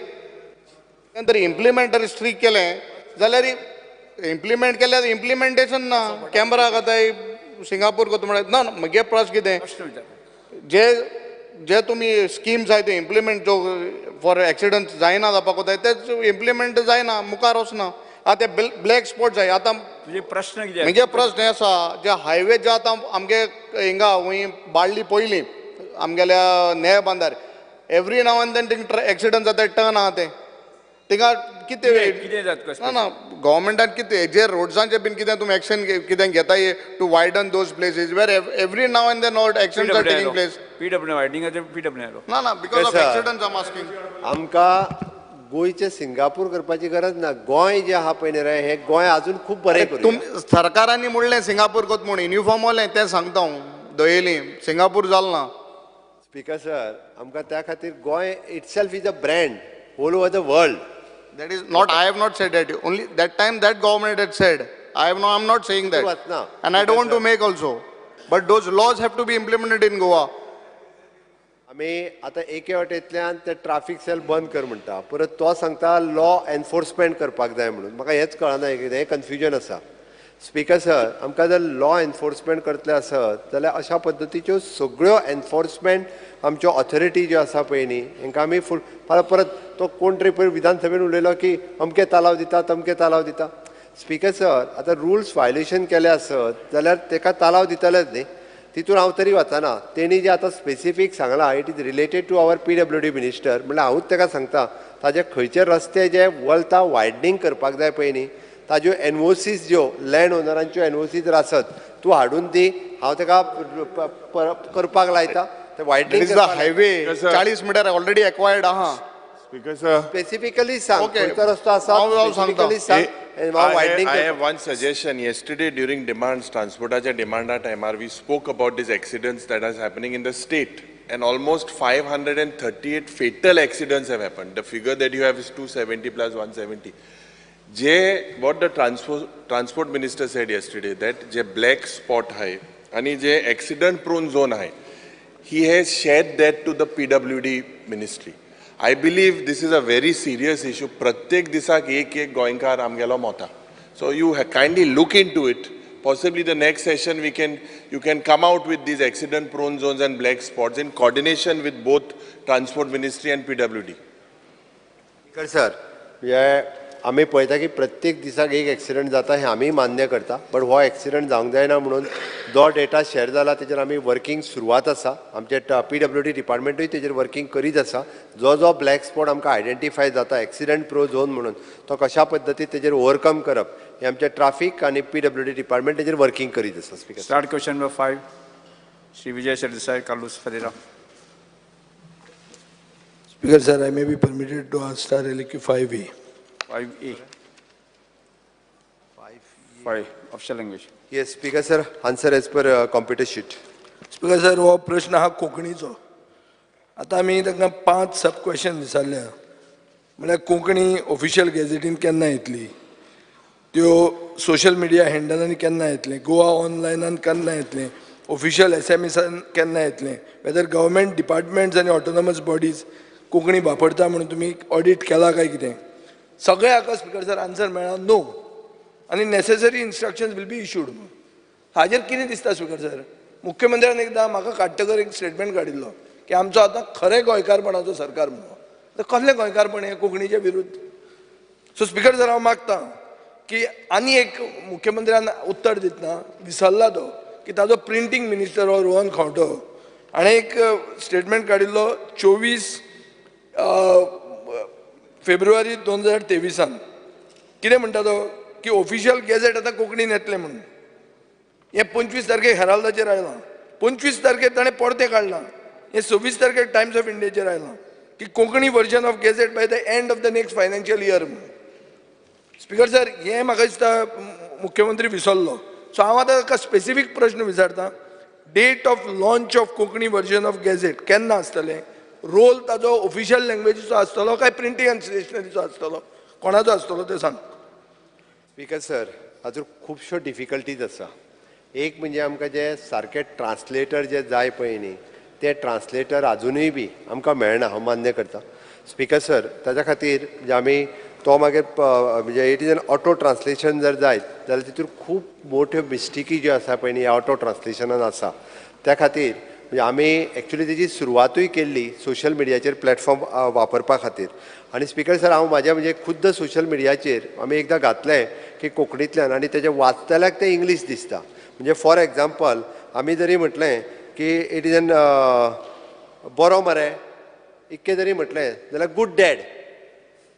नंतर इम्प्लिमेंट स्ट्रीक केलें जाल्यार इम्प्लिमेंट केल्यार इम्प्लिमेंटेशन ना, कॅमरा घाताय सिंगापूर कोता म्हणटा ना. म्हगे प्रश्न कितें, जे जे तुमी स्किम्स आहाय त्यो इम्प्लिमेंट जो फॉर एक्सिडंट जायना जावपाक वताय तेच इम्प्लिमेंट जायना, मुखार वचना. आतां ते ब्लॅक स्पॉट जाय. आतां प्रश्न कितें, म्हगे प्रश्न हें आसा, जे हायवे जे आतां आमगे हिंगा हूंय बाळ्ळी पयलीं आमगेल्या न्हंये बांदार एवरी नाव आनी then थिंग एक्सिडंट जाता, टर्न आहा तें थिंगा कितें कितें जाता ना ना गव्हर्मेंटान कितें जे रोड्सांचे बीन कितें तुमी एक्शन कितें घेताय to widen those places where every now and then not accidents are taking place. PW वायडनिंगाचे PW ना ना because of accidents I am asking. आमकां गोंयचें सिंगापूर करपाची गरज ना, गोंय जें आहा पळय न्ही रे, हें गोंय आजून खूब बरें करूं. सरकारांनी म्हणलें सिंगापूर कोत म्हूण, युनिफॉर्म वयलें तें सांगता हांव, दयेली सिंगापूर जालें ना. स्पीकर सर, आमकां त्या खातीर Goa itself is a brand all over the world. That is not, I have not said that. Only that time that government had said. I have no, I am not saying that. And I don't want to make also. But those laws have to be implemented in Goa. आमी आतां एके वाटेंतल्यान ते traffic sale बंद कर म्हणटा, परत तो सांगता लॉ एनफोर्समेंट करपाक जाय म्हणून. म्हाका हेंच कळना, कितें हें कन्फ्युजन आसा. स्पीकर सर, आमकां जर लॉ एनफोर्समेंट करतले आसत जाल्यार अशा पद्दतीच्यो सगळ्यो एनफोर्समेंट आमच्यो ऑथॉरिटी ज्यो आसा पळय न्ही हेंकां आमी फूल. परत तो कोण तरी पयर विधानसभेन उलयलो की अमके तालाव दिता तमके तालाव दिता. स्पीकर सर, आतां रुल्स वायलेशन केले आसत जाल्यार तेका तालाव दितलेच न्ही, तितून हांव तरी वचना. तेणी जें आतां स्पेसिफीक सांगलां it is related to our PWD minister, म्हणल्यार हांवूच तेका सांगता ताजे खंयचे रस्ते जे वलता वायडनींग करपाक जाय पळय न्ही, ताज्यो एनओसीज ज्यो लँड ओनरांच्यो एनओसी जर आसत तूं हाडून दी, हांव तेका करपाक लायता ते widening. Highway 40 metre already acquired आहा. Speaker sir. Specifically सांग खंयचो रस्तो आसा, स्पेसिफिकली सांग. I have one suggestion. Yesterday during demands, transportaच्या demanda टायमार we spoke about these accidents that is happening in the state, and almost 538 fatal accidents have happened. The figure that you have is 270 plus 170. J what the transport minister said yesterday, that J black spot hai ani J accident prone zone hai, he has shared that to the PWD ministry. I believe this is a very serious issue. Pratyek disak ek ek goenkar amgelo mota. So you kindly look into it. Possibly the next session you can come out with these accident prone zones and black spots in coordination with both Transport Ministry and PWD. Sir, आमी पळयता की प्रत्येक दिसाक एक accident जाता हें आमी मान्य करता, बट हो एक्सिडंट जावंक जायना म्हणून जो डेटा शेअर जाला तेजेर आमी वर्किंग सुरवात आसा. आमचे PWD डिपार्टमेंटूय तेजेर वर्किंग करीत आसा. जो जो ब्लॅक स्पॉट आमकां आयडेंटिफाय जाता एक्सिडंट प्रो झोन म्हणून तो कशा पद्दतीन तेजेर ओवरकम करप हें आमचें ट्राफीक आनी PWD department तेजेर वर्किंग करीत आसा. Speaker. Start question number 5, Shri Vijay Sardesai, Carlos Ferreira. Speaker sir, I may be permitted to ask star LQ 5A. 5A. 5, official language. Yes, Speaker sir, answer as per computer sheet. Speaker sir, हो प्रश्न हा कोंकणीचो. आतां आमी तांकां 5 सब question विचारल्या. म्हळ्यार Konkani official गॅझेटीन केन्ना येतली, त्यो सोशल मिडिया हँडलांनी केन्ना येतलें, गोवा ऑनलायनान केन्ना येतलें, ऑफिशियल एसएमएसान केन्ना येतलें, वेदर गव्हर्मेंट डिपार्टमेंट्स आनी ऑटोनॉमस बॉडीज कोंकणी वापरता म्हणून तुमी ऑडिट केला काय कितें. सगळे हाका स्पीकर सर आन्सर मेळ्ळा नो, आनी necessary instructions will be issued. हाजेर कितें दिसता स्पीकर सर, मुख्यमंत्र्यान एकदां म्हाका काडटकर एक स्टेटमेंट काडिल्लो की आमचो आतां खरें गोंयकारपणाचो सरकार म्हणून. आतां कसलें गोंयकारपण हें कोंकणीचे विरुद्ध. सो स्पीकर सर, हांव मागता की आनी एक मुख्यमंत्र्यान उत्तर दितना विसरला तो की ताजो प्रिंटींग मिनिस्टर हो रोहन खंवटो हाणें एक स्टेटमेंट काडिल्लो 24 फेब्रुवारी 2023 कितें म्हणटा तो की ऑफिशियल गॅझेट आतां कोंकणीन येतलें म्हणून. हें 25 तारखेक हेराल्दाचेर आयलां, 25 तारखेर ताणें परतें काडलां, हें 26 तारखेक टायम्स ऑफ इंडियाचेर आयलां की Konkani version of gazette by the end of the next financial year म्हणून. स्पीकर सर, हें म्हाका दिसता मुख्यमंत्री विसरलो. सो हांव आतां ताका स्पेसिफीक प्रश्न विचारता, date of launch of Konkani version of gazette केन्ना आसतलें, रोल ताजो ऑफिशियल लँग्वेजीचो आसतलो काय प्रिंटींग आनी स्टेशनरीचो आसतलो, कोणाचो आसतलो तें सांग. स्पीकर सर, हाजूर खुबश्यो डिफिकल्टीज आसा. एक म्हणजे आमकां जे सारके ट्रान्सलेटर जे जाय पळय न्ही, ते ट्रान्सलेटर आजुनूय बी आमकां मेळना, हांव मान्य करता. स्पीकर सर, ताच्या खातीर म्हणजे आमी तो मागीर म्हणजे it is an auto translation जर जायत जाल्यार तितून खूब मोठ्यो मिस्टेकी ज्यो आसा पळय न्ही ह्या ऑटो ट्रान्सलेशनान आसा. त्या खातीर म्हणजे आमी एक्चुली तेजी सुरवातूय केल्ली सोशल मिडियाचेर प्लॅटफॉर्म वापरपा खातीर. आनी स्पीकर सर, हांव म्हाज्या म्हणजे खुद्द सोशल मिडियाचेर आमी एकदां घातलें की कोंकणींतल्यान आनी तेजें वाचतल्याक तें इंग्लीश दिसता. म्हणजे फॉर एग्जाम्पल आमी जरी म्हटलें की it is an बरो मरे इतकें जरी म्हटलें जाल्यार गूड डॅड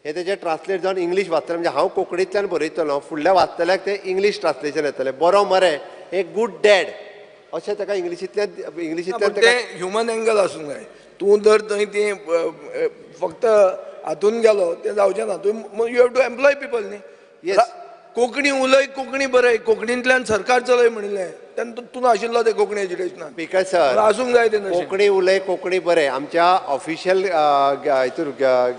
हें तेजें ट्रान्सलेट जावन इंग्लीश वाचतलें. म्हणजे हांव कोंकणींतल्यान बरयतलो, फुडल्या वाचतल्याक तें इंग्लीश ट्रान्सलेशन येतलें, बरो मरे हें गूड डॅड अशें ताका इंग्लिशींतल्यान तें ह्युमन एंगल आसूंक जाय. तूं जर थंय ती फक्त हातून गेलो तें जावचें ना. तूं you have to employ people न्ही. येस, कोंकणी उलय, कोंकणी बरय, कोंकणींतल्यान सरकार चलय म्हणिल्लें तेन्ना तूं नाशिल्लो तें कोंकणी एज्युकेशनान. स्पीकर सर, आसूंक जाय तें. कोंकणी उलय कोंकणी बरय आमच्या ऑफिशियल हितून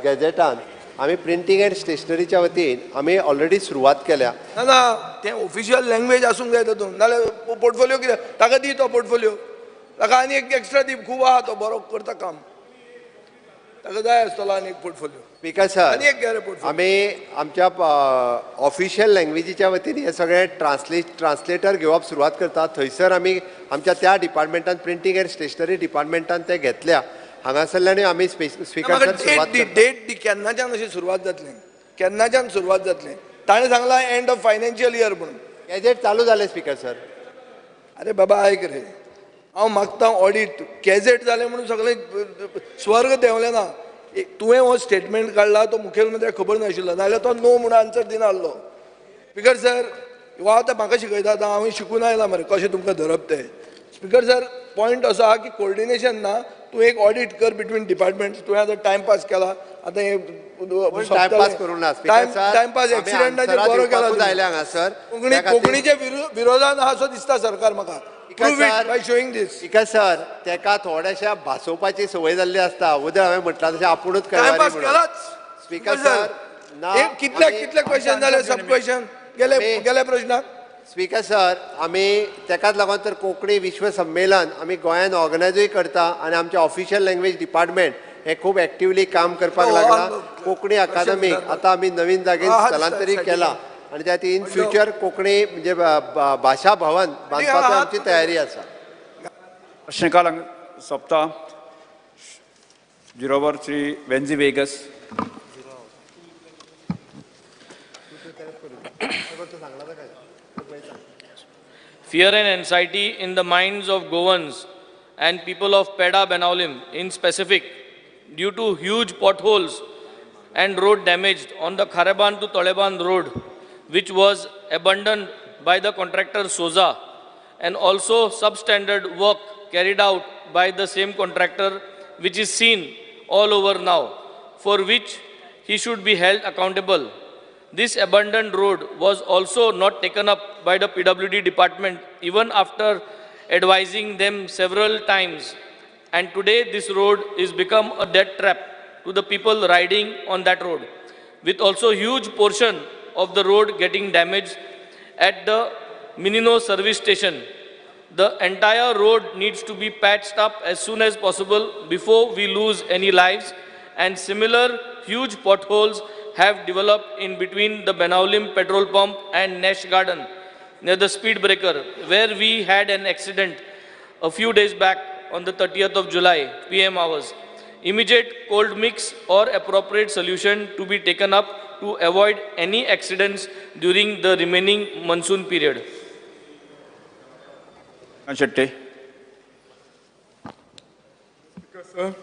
गॅझेटान आमी प्रिंटींग अँड स्टेशनरीच्या वतीन आमी ऑलरेडी सुरवात केल्या. ना ना, तें ऑफिशियल लँग्वेज आसूंक जाय तातूंत, नाजाल्यार पोर्टफोलियो कितें ताका दी तो पोर्टफोलियो, ताका आनी एक एक्स्ट्रा दी, खूब आहा तो बरो करता काम, ताका जाय आसतलो आनी एक पोर्टफोलियो. स्पीकर सर, आनी एक घे रे पोर्टफोलियो. आमी आमच्या ऑफिशियल लँग्वेजीच्या वतीन हे सगळे ट्रान्सलेटर घेवप सुरवात करता. थंयसर आमी आमच्या त्या डिपार्टमेंटान प्रिंटींग अँड स्टेशनरी डिपार्टमेंटान ते घेतल्या. हांगासरल्यान आमी स्पीकर सर सुरवात डेट दी केन्नाच्यान अशी सुरवात जातली, केन्नाच्यान सुरवात जातली. ताणें सांगलां एंड ऑफ फायनान्शियल इयर म्हणून. गॅझेट चालू जालें स्पीकर सर. अरे बाबा आयक रे, हांव मागता ऑडिट. गॅझेट जालें म्हणून सगळें स्वर्ग देंवलें ना. तुवें हो स्टेटमेंट काडला तो मुखेलमंत्र्याक खबर नाशिल्लो, नाजाल्यार तो नो म्हणून आन्सर दिनासलो. स्पीकर सर, हो आतां म्हाका शिकयता, आतां हांवें शिकून आयलां मरे कशें तुमकां धरप तें. स्पीकर सर, पॉयंट असो आहा की कोऑर्डिनेशन ना. तूं एक ऑडिट कर बिटवीन डिपार्टमेंट्स. तुवें आतां टायमपास केला, आतां हे टायमपास करूंक ना. टायमपास एक्सिडंटाचेर बरो केला हांगासर. कोंकणीच्या विरोधान आहा असो दिसता सरकार म्हाका. Prove it by showing this. Because sir तेका थोड्याशा भासोवपाची संवय जाल्ली आसता. उदय हांवें म्हटलां तशें आपुणूच टायमपास केलाच. स्पीकर सर कितले कितले क्वेश्चन जाले सब क्वेश्चन गेले गेले प्रश्नाक. स्पीकर सर आमी तेकाच लागून तर कोंकणी विश्व संमेलन आमी गोंयांत ऑर्गनायजूय करता आनी आमचे ऑफिशियल लँग्वेज डिपार्टमेंट हे खूब एक्टिवली काम करपाक लागला. कोंकणी अकादमीक आतां आमी नवीन जागेर स्थलांतरीत केला आनी त्या इन फ्युचर कोंकणी म्हणजे भाशा भवन बांदपाची आमची तयारी आसा. प्रश्नकाल सोंपता. जिरोवर Shri Venzy Viegas. Fear and anxiety in the minds of Goans and people of Peda Benaulim in specific due to huge potholes and road damage on the Khareban to Toleban road, which was abandoned by the contractor Soza, and also substandard work carried out by the same contractor, which is seen all over now, for which he should be held accountable. This abandoned road was also not taken up by the PWD department even after advising them several times. And today this road is become a death trap to the people riding on that road, with also huge portion of the road getting damaged at the Minino service station. The entire road needs to be patched up as soon as possible before we lose any lives, and similar huge potholes have developed in between the Benaulim petrol pump and Nash Garden near the speed breaker, where we had an accident a few days back on the 30th of July, PM hours. Immediate cold mix or appropriate solution to be taken up to avoid any accidents during the remaining monsoon period. Shetty. Sir,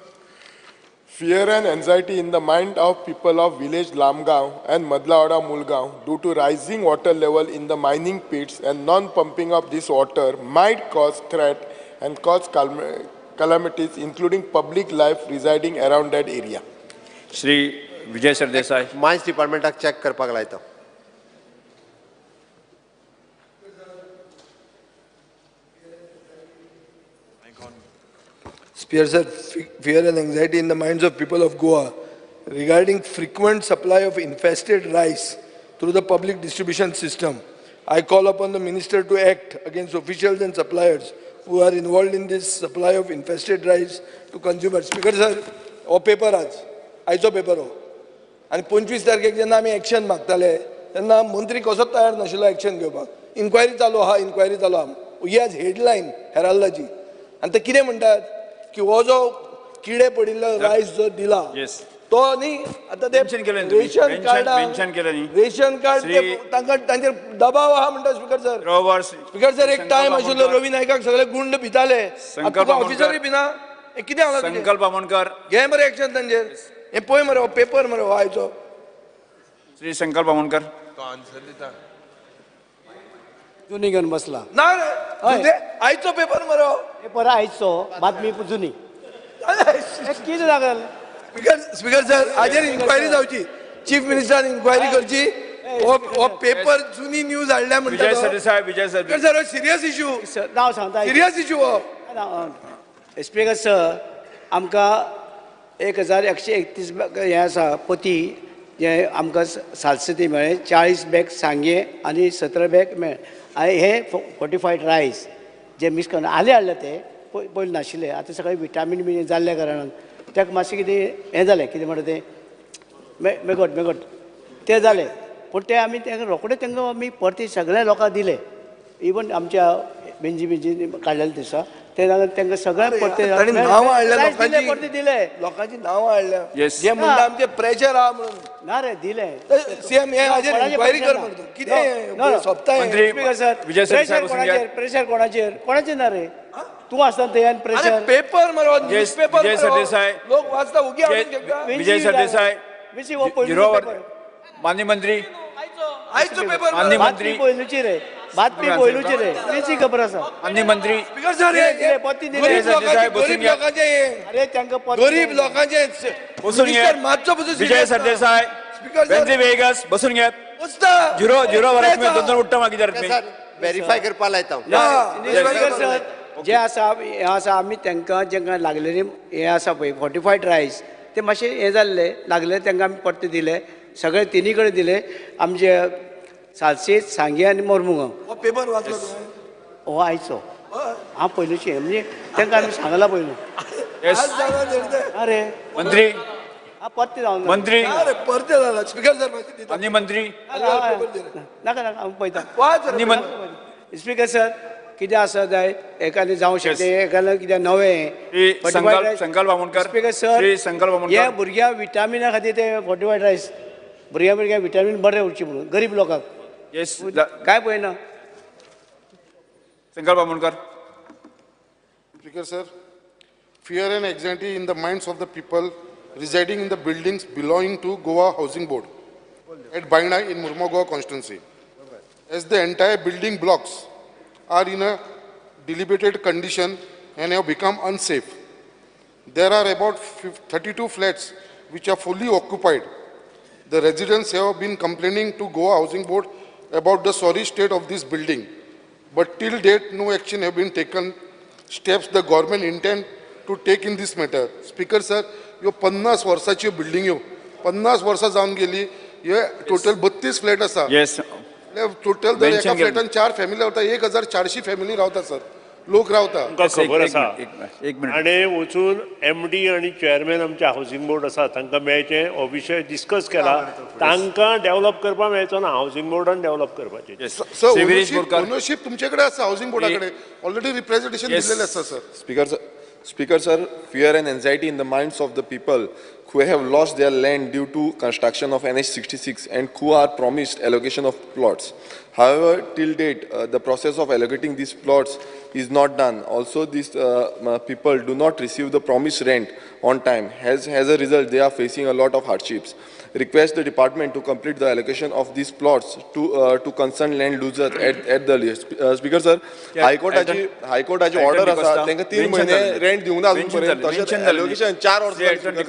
fear and anxiety in the mind of people of village Lamgaon and Madlawada Mulgaon due to rising water level in the mining pits and non-pumping of this water might cause threat and cause calamities including public life residing around that area. Shri Vijay Sardesai. Mines Department check करपाक लायता. Spear sir, fear and anxiety in the minds of people of Goa regarding frequent supply of infested rice through the public distribution system. I call upon the minister to act against officials and suppliers who are involved in this supply of infested rice to consumers. Speaker sir, हो paper आज आयचो paper हो आनी 25 तारखेक जेन्ना आमी action मागताले तेन्ना मंत्री कसोच तयार नाशिल्लो एक्शन घेवपाक. इन्क्वायरी चालू आहा, इन्क्वायरी चालू आहा, ही आज हेडलायन हेराल्डाची. आनी ते कितें म्हणटात की हो जो किडे पडिल्लो रायस जो दिला तो न्ही आतां ते रेशन कार्डा रेशन कार्ड तांकां तांचेर दबाव आहा म्हणटा स्पीकर सर. स्पीकर सर एक टायम आशिल्लो रवी नायकाक सगळे गुंड भिताले, आतां ऑफिसरूय भिना. कितें आसा संकल्प आमोणकर घे मरे एक्शन तांचेर. हें पळय मरे हो पेपर मरे हो आयचो. श्री संकल्प आमोणकर जुनी घेवन बसला ना रे, आयचो पेपर मरे हो पेपर आयचो, बातमी जुनी कितें लागल. स्पीकर सर हाजेर इन्क्वायरी जावची, चीफ मिनिस्टरान इन्क्वायरी करची. हो पेपर जुनी न्यूज हाडल्या म्हणटा. Vijay Sardesai. Vijay Speaker sir हो सिरियस इशू, नांव सांगता, सिरियस इशू हो. स्पीकर सर आमकां 1131 हें आसा पोती जे आमकां सालसेती मेळ्ळें, 40 बॅग सांगे आनी 17 बॅग मेळ्ळे. आनी हे फोर्टिफायड रायस जे मिक्स करून आले हाडले ते पयलीं नाशिल्ले, आतां सगळे विटामीन बी जाल्ल्या कारणान ताका मातशें कितें हें जालें, कितें म्हणटा तें मेगोट मेगोट तें जालें. पूण तें आमी तांकां रोखडें तांकां आमी परती सगळ्या लोकांक दिले, इवन आमच्या बेंजी बेंजी काडलेले दिसा ते तांकां सगळ्यांक परते परते दिले, लोकांची नांवां हाडल्या जे म्हणटा आमचें प्रेशर आहा म्हणून ना रे दिले. सीएम हे हाजेर इन्क्वायरी कर म्हणटा कितें सोंपता. प्रेशर कोणाचेर, प्रेशर कोणाचेर, कोणाचेर ना रे, तूं आसता थंय आनी प्रेशर. पेपर मरे न्यूज पेपर लोक वाचता उगी हाडून घेता. विजय सरदेसाय मान्य मंत्री आयचो पेपर मान्य मंत्री पयलूची रे बातमी पयलूची रे तेची खबर आसा. आनी मंत्री अरे तांकां गरीब लोकांचे बसून घे. विजय सरदेसाय, बेंजी वेगस बसून घे. झिरो झिरो वरात दोन दोन उठ्ठा मागीर व्हेरीफाय करपा लायता. जे आसा हें आसा आमी तांकां जेंकां लागलेली हें आसा पळय फोर्टिफायड रायस ते मातशें हें जाल्लें लागले तांकां आमी परते दिले सगळे तिनी कडेन दिले आमचे सालसेत, सांगे आनी मोरमुगांव. हो पेपर वाचलो तुवें? हो आयचो हांव पयलूचें म्हणजे तांकां आमी सांगलां पयलू. अरे मंत्री परते जावन मंत्री परते जाला. स्पीकर सर आनी मंत्री नाका नाका हांव पळयता. स्पीकर सर कितें आसा जाय एकादें जावं शकता एकादें कितें नवें. संकल्प आमोणकर. स्पीकर सर हे भुरग्यांक विटामिना खातीर ते फोर्टिफायड रायस भुरग्यां भुरग्यांक विटामीन बरें उरचें म्हणून गरीब लोकांक काय पळयना. Sankalp Amonkar. Speaker sir, fear and anxiety in the minds of the people residing in the buildings belonging to Goa Housing Board at Baina in Murmugao constituency, as the entire building blocks are in a dilapidated condition and have become unsafe. There are about 32 flats which are fully occupied. The residents have been complaining to Goa Housing Board about the sorry state of this building, but till date no action have been taken. Steps the government intend to take in this matter. Speaker sir, ह्यो 50 वर्साच्यो बिल्डिंग्यो 50 वर्सां जावन गेली. हे total 32 flat आसा. Total दर एका फ्लॅटान 4 family रावता. 1400 family रावता सर, लोक रावता. खबर आसा. आनी वचून एमडी आनी चेअरमॅन आमचे हावसिंग बोर्ड आसा तांकां मेळचें हो विशय डिस्कस केला. तांकां डेव्हलप करपाक मेळचो ना, हावसिंग बोर्डान डेव्हलप करपाचें. सर ओनरशीप तुमचे कडेन आसा, हावसिंग बोर्डा कडेन ऑलरेडी रिप्रेझेंटेशन दिल्लेलें आसा sir. Speaker sir, fear and anxiety in the minds of the people who have lost their land due to construction of NH66 and who are promised allocation of plots. However, till date, the process of allocating these plots is not done. Also, these people do not receive the promised rent on time. As a result, they are facing a lot of hardships. Request the department to complete the allocation of these plots to concerned land losers at the earliest. Speaker sir, High Court achi order asa, tenka 3 महिने rent दिवंक ना अजून पर्यंत. तशेंच allocation 4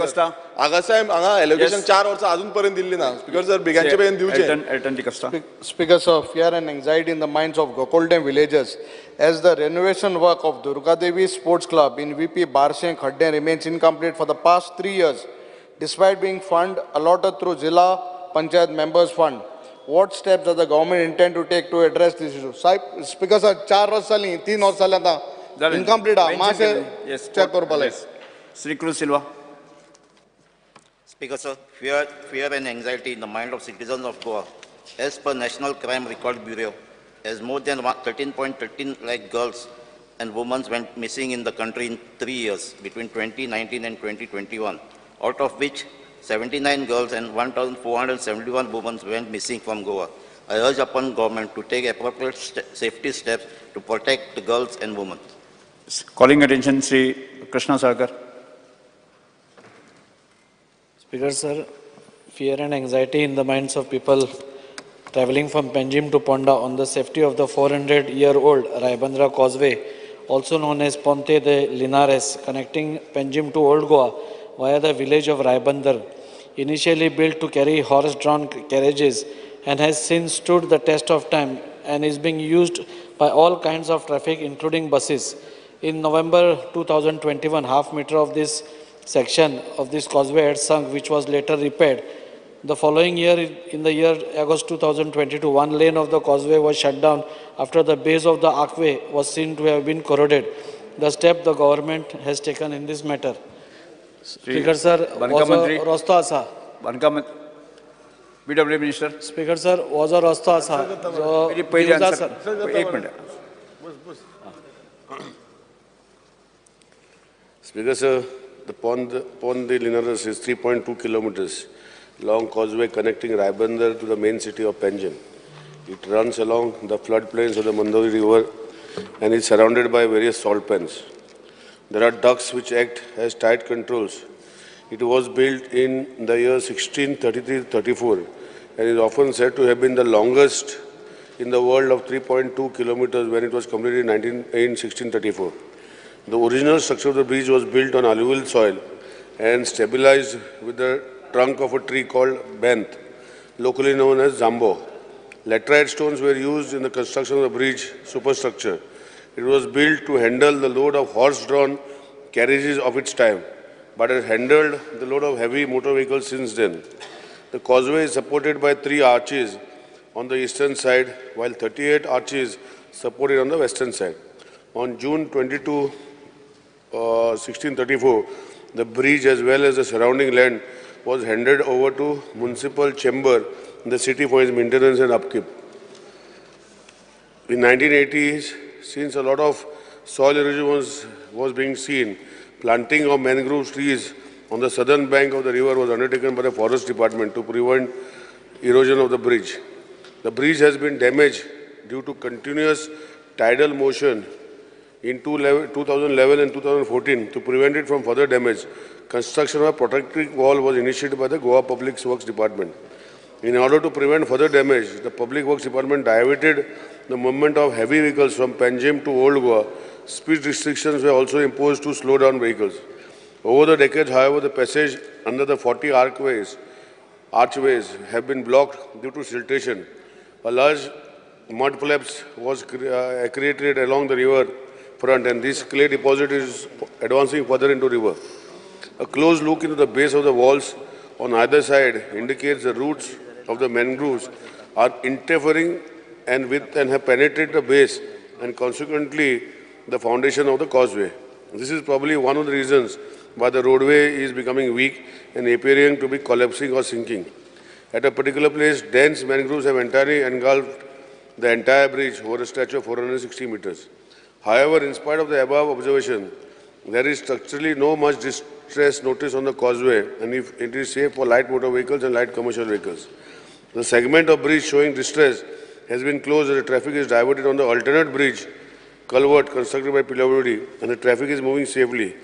वर्सां आगासाहेब हांगा allocation 4 वर्सां अजून पर्यंत दिल्ली ना. Speaker sir, बेगांचे बेगीन दिवचें. Speaker sir, fear and anxiety in the minds of Gokuldem villagers as the renovation work of Durga Devi Sports Club in VP Barse Khadde remains incomplete for the past 3 years, despite being fund allotted through Zilla Panchayat Members Fund. What steps does the government intend to take to address this issue? Speaker sir, 4 वर्ष जाली, 3 वर्ष जाली आतां incomplete आहा. मातशें check करपा लाय. Shri Cruz Silva. Speaker sir, fear and anxiety in the mind of citizens of Goa. As per National Crime Record Bureau, as more than 13.13 lakh girls and women went missing in the country in 3 years between 2019 and 2021, out of which 79 girls and 1,471 women went missing from Goa. I urge upon government to take appropriate safety steps to protect the girls and women. Calling attention, Sri Krishna Sarkar. Speaker sir, fear and anxiety in the minds of people travelling from Panjim to Ponda on the safety of the 400-year-old Raibandra Causeway, also known as Ponte de Linares, connecting Panjim to Old Goa via the village of Raibandar, initially built to carry horse-drawn carriages and has since stood the test of time and is being used by all kinds of traffic, including buses. In November 2021, half meter of this section of this causeway had sunk, which was later repaired. The following year, in the year August 2022, one lane of the causeway was shut down after the base of the archway was seen to have been corroded. The step the government has taken in this matter. Speaker sir, रस्तो आसा. BW Minister. Speaker sir, हो रस्तो आसा जो एक minute. Speaker sir, the Pond de Linares is 3.2 kilometers long causeway connecting Raibandar to the main city of Panjim. It runs along the floodplains of the Mandovi River and is surrounded by various salt pans. There are ducts which act as tide controls. It was built in the year 1633-34 and is often said to have been the longest in the world of 3.2 kilometers when it was completed in 1634. The original structure of the bridge was built on alluvial soil and stabilized with the trunk of a tree called Benth, locally known as Zambo. Laterite stones were used in the construction of the bridge superstructure. It was built to handle the load of horse-drawn carriages of its time, but has handled the load of heavy motor vehicles since then. The causeway is supported by 3 arches on the eastern side, while 38 arches supported on the western side. On June 22, 1634, the bridge as well as the surrounding land was handed over to municipal chamber in the city for its maintenance and upkeep. In 1980s, since a lot of soil erosion was being seen, planting of mangrove trees on the southern bank of the river was undertaken by the forest department to prevent erosion of the bridge. The bridge has been damaged due to continuous tidal motion in 2011 and 2014. To prevent it from further damage, construction of a protective wall was initiated by the Goa Public Works Department. In order to prevent further damage, the Public Works Department diverted the movement of heavy vehicles from Panjim to Old Goa. Speed restrictions were also imposed to slow down vehicles. Over the decades, however, the passage under the 40 archways have been blocked due to siltation. A large mud flaps was created along the river front, and this clay deposit is advancing further into river. A close look into the base of the walls on either side indicates the roots of the mangroves are interfering and have penetrated the base and consequently the foundation of the causeway. This is probably one of the reasons why the roadway is becoming weak and appearing to be collapsing or sinking. At a particular place, dense mangroves have entirely engulfed the entire bridge over a stretch of 460 meters. However, in spite of the above observation, there is structurally no much distress notice on the causeway, and if it is safe for light motor vehicles and light commercial vehicles. The segment of bridge showing distress has been closed and the traffic is diverted on the alternate bridge culvert constructed by PWD, and the traffic is moving safely.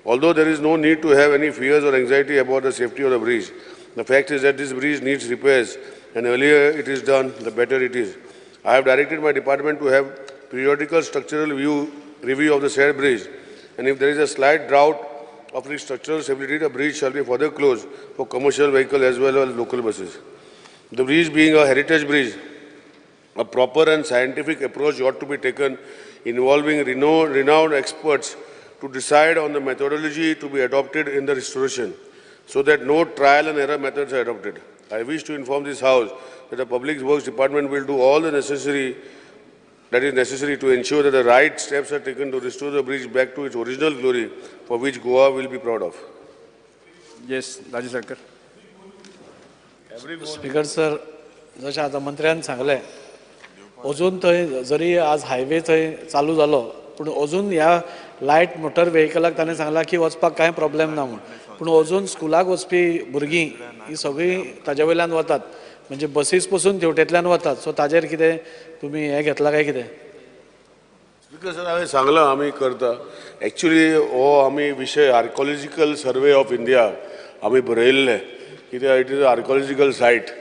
Although there is no need to have any fears or anxiety about the safety of the bridge, the fact is that this bridge needs repairs, and earlier it is done, the better it is. I have directed my department to have periodical structural review of the said bridge, and if there is a slight drought of its structural stability, the bridge shall be further closed for commercial vehicles as well as local buses. The bridge being a heritage bridge, a proper and scientific approach ought to be taken involving renowned experts to decide on the methodology to be adopted in the restoration, so that no trial and error methods are adopted. I wish to inform this House that the Public Works Department will do all the necessary that is necessary to ensure that the right steps are taken to restore the bridge back to its original glory, for which Goa will be proud of. Yes, Daji Salkar. Speaker sir, जशें आतां मंत्र्यान सांगलें, अजून थंय जरी आज highway थंय चालू जालो पूण अजून ह्या लायट मोटर व्हेकलाक ताणें सांगलां की वचपाक कांय प्रॉब्लेम ना म्हूण, पूण अजून स्कुलाक वचपी भुरगीं ही सगळीं ताजे वयल्यान वतात, म्हणजे बसीस पसून तेवटेंतल्यान वतात. सो ताजेर कितें तुमी हें घेतलां काय कितें? स्पीकर सर, हांवें सांगलां आमी करता. एक्चुली हो आमी विशय आर्कोलॉजिकल सर्वे ऑफ इंडिया आमी बरयल्लें, कित्याक it is a archaeological site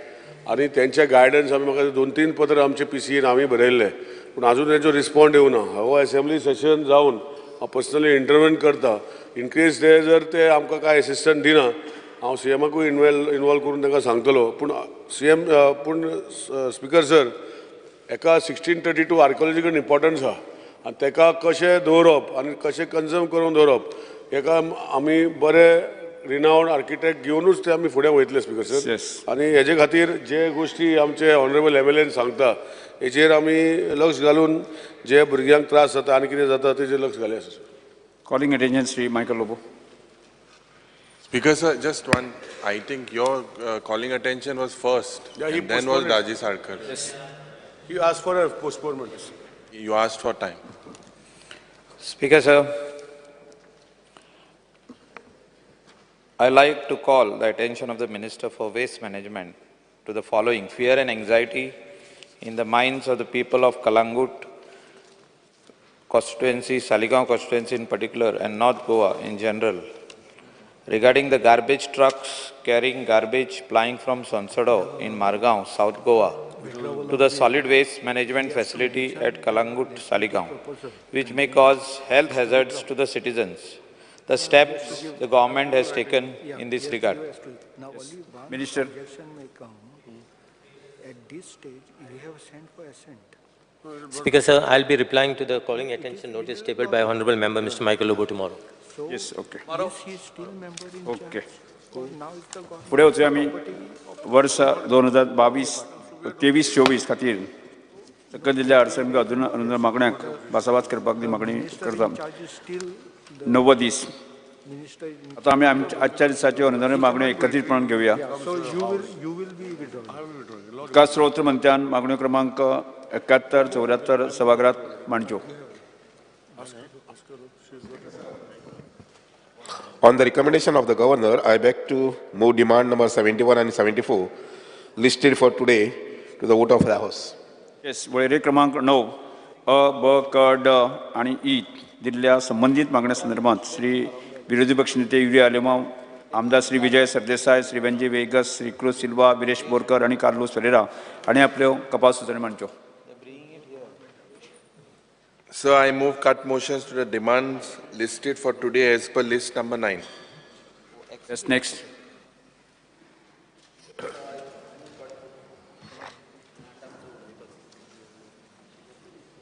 आनी तेंचे गायडन्स आमी म्हाका 2-3 पत्र आमचे PCN आमी बरयल्ले, पूण आजून तेंचो रिस्पोंड येवना. हो एसेंब्ली सेशन जावन हांव पर्सनली इंटरवेन करता, इनकेस ते जर ते आमकां कांय एसिस्टंट दिना, हांव सीएमाकूय इनवॉल्व करून तांकां सांगतलो. पूण सीएम पूण स्पीकर सर, एका 1632 आर्कोलॉजिकल इम्पोर्टन्स आहा आनी ताका कशें दवरप आनी कशें कन्जर्व करून दवरप हेका आमी बरे रिनावड आर्किटेक्ट घेवनूच ते आमी फुडें वयतले स्पीकर सर. आनी हेजे खातीर जे गोश्टी आमचे ऑनरेबल MLA सांगता हेजेर आमी लक्ष घालून जे भुरग्यांक त्रास जाता आनी कितें जाता तेजेर लक्ष घालया sir. Calling attention Shri Michael Lobo. Speaker sir, just one, I think your calling attention was first, yeah, and then was Daji Salkar. Yes. He asked for a postponement. You asked for time. Speaker sir, I like to call the attention of the Minister for Waste Management to the following fear and anxiety in the minds of the people of Kalangut constituency, Saligao constituency in particular, and North Goa in general, regarding the garbage trucks carrying garbage plying from Sonsodo in Margao, South Goa, to the solid waste management facility at Kalangut, Saligao, which may cause health hazards to the citizens. The steps the government has taken in this regard. Yes. Minister. At this stage, we have sent for assent. Speaker sir, I will be replying to the calling attention notice tabled by Honorable Member Mr. Michael Lobo tomorrow. Yes, okay. Okay. फुडें वचूया आमी वर्स 2022-23-24 खातीर सकयल दिल्ल्या अडचण अनुदान मागण्यांक भासाभास करपाक ती मागणी करता. 90 दीस आतां आमी आजच्या दिसाच्यो अनुदान मागण्यो एकत्रीतपणान घेवया. उदका स्रोत मंत्र्यान मागण्यो क्रमांक 71, 74 सभागृहात मांडच्यो. On the recommendation of the governor, I beg to move demand number 71 and 74 listed for today to the vote of the House. Yes, वळेरी क्रमांक 9 अ, ब, क, ड आणि ई दिल्ल्या संबंधित मागण्या संदर्भात श्री विरोधी पक्षनेते युरी आलेमाव, आमदार श्री विजय सरदेसाय, श्री वेंजी वेगस, श्री क्रूज सिल्वा, विरेश बोरकर आणि कार्लोस फेरेरा हांणी आपल्यो कपास सुचोवण्यो मांडच्यो. Sir, I move cut motions to the demands listed for today as per list number 9. Yes, next.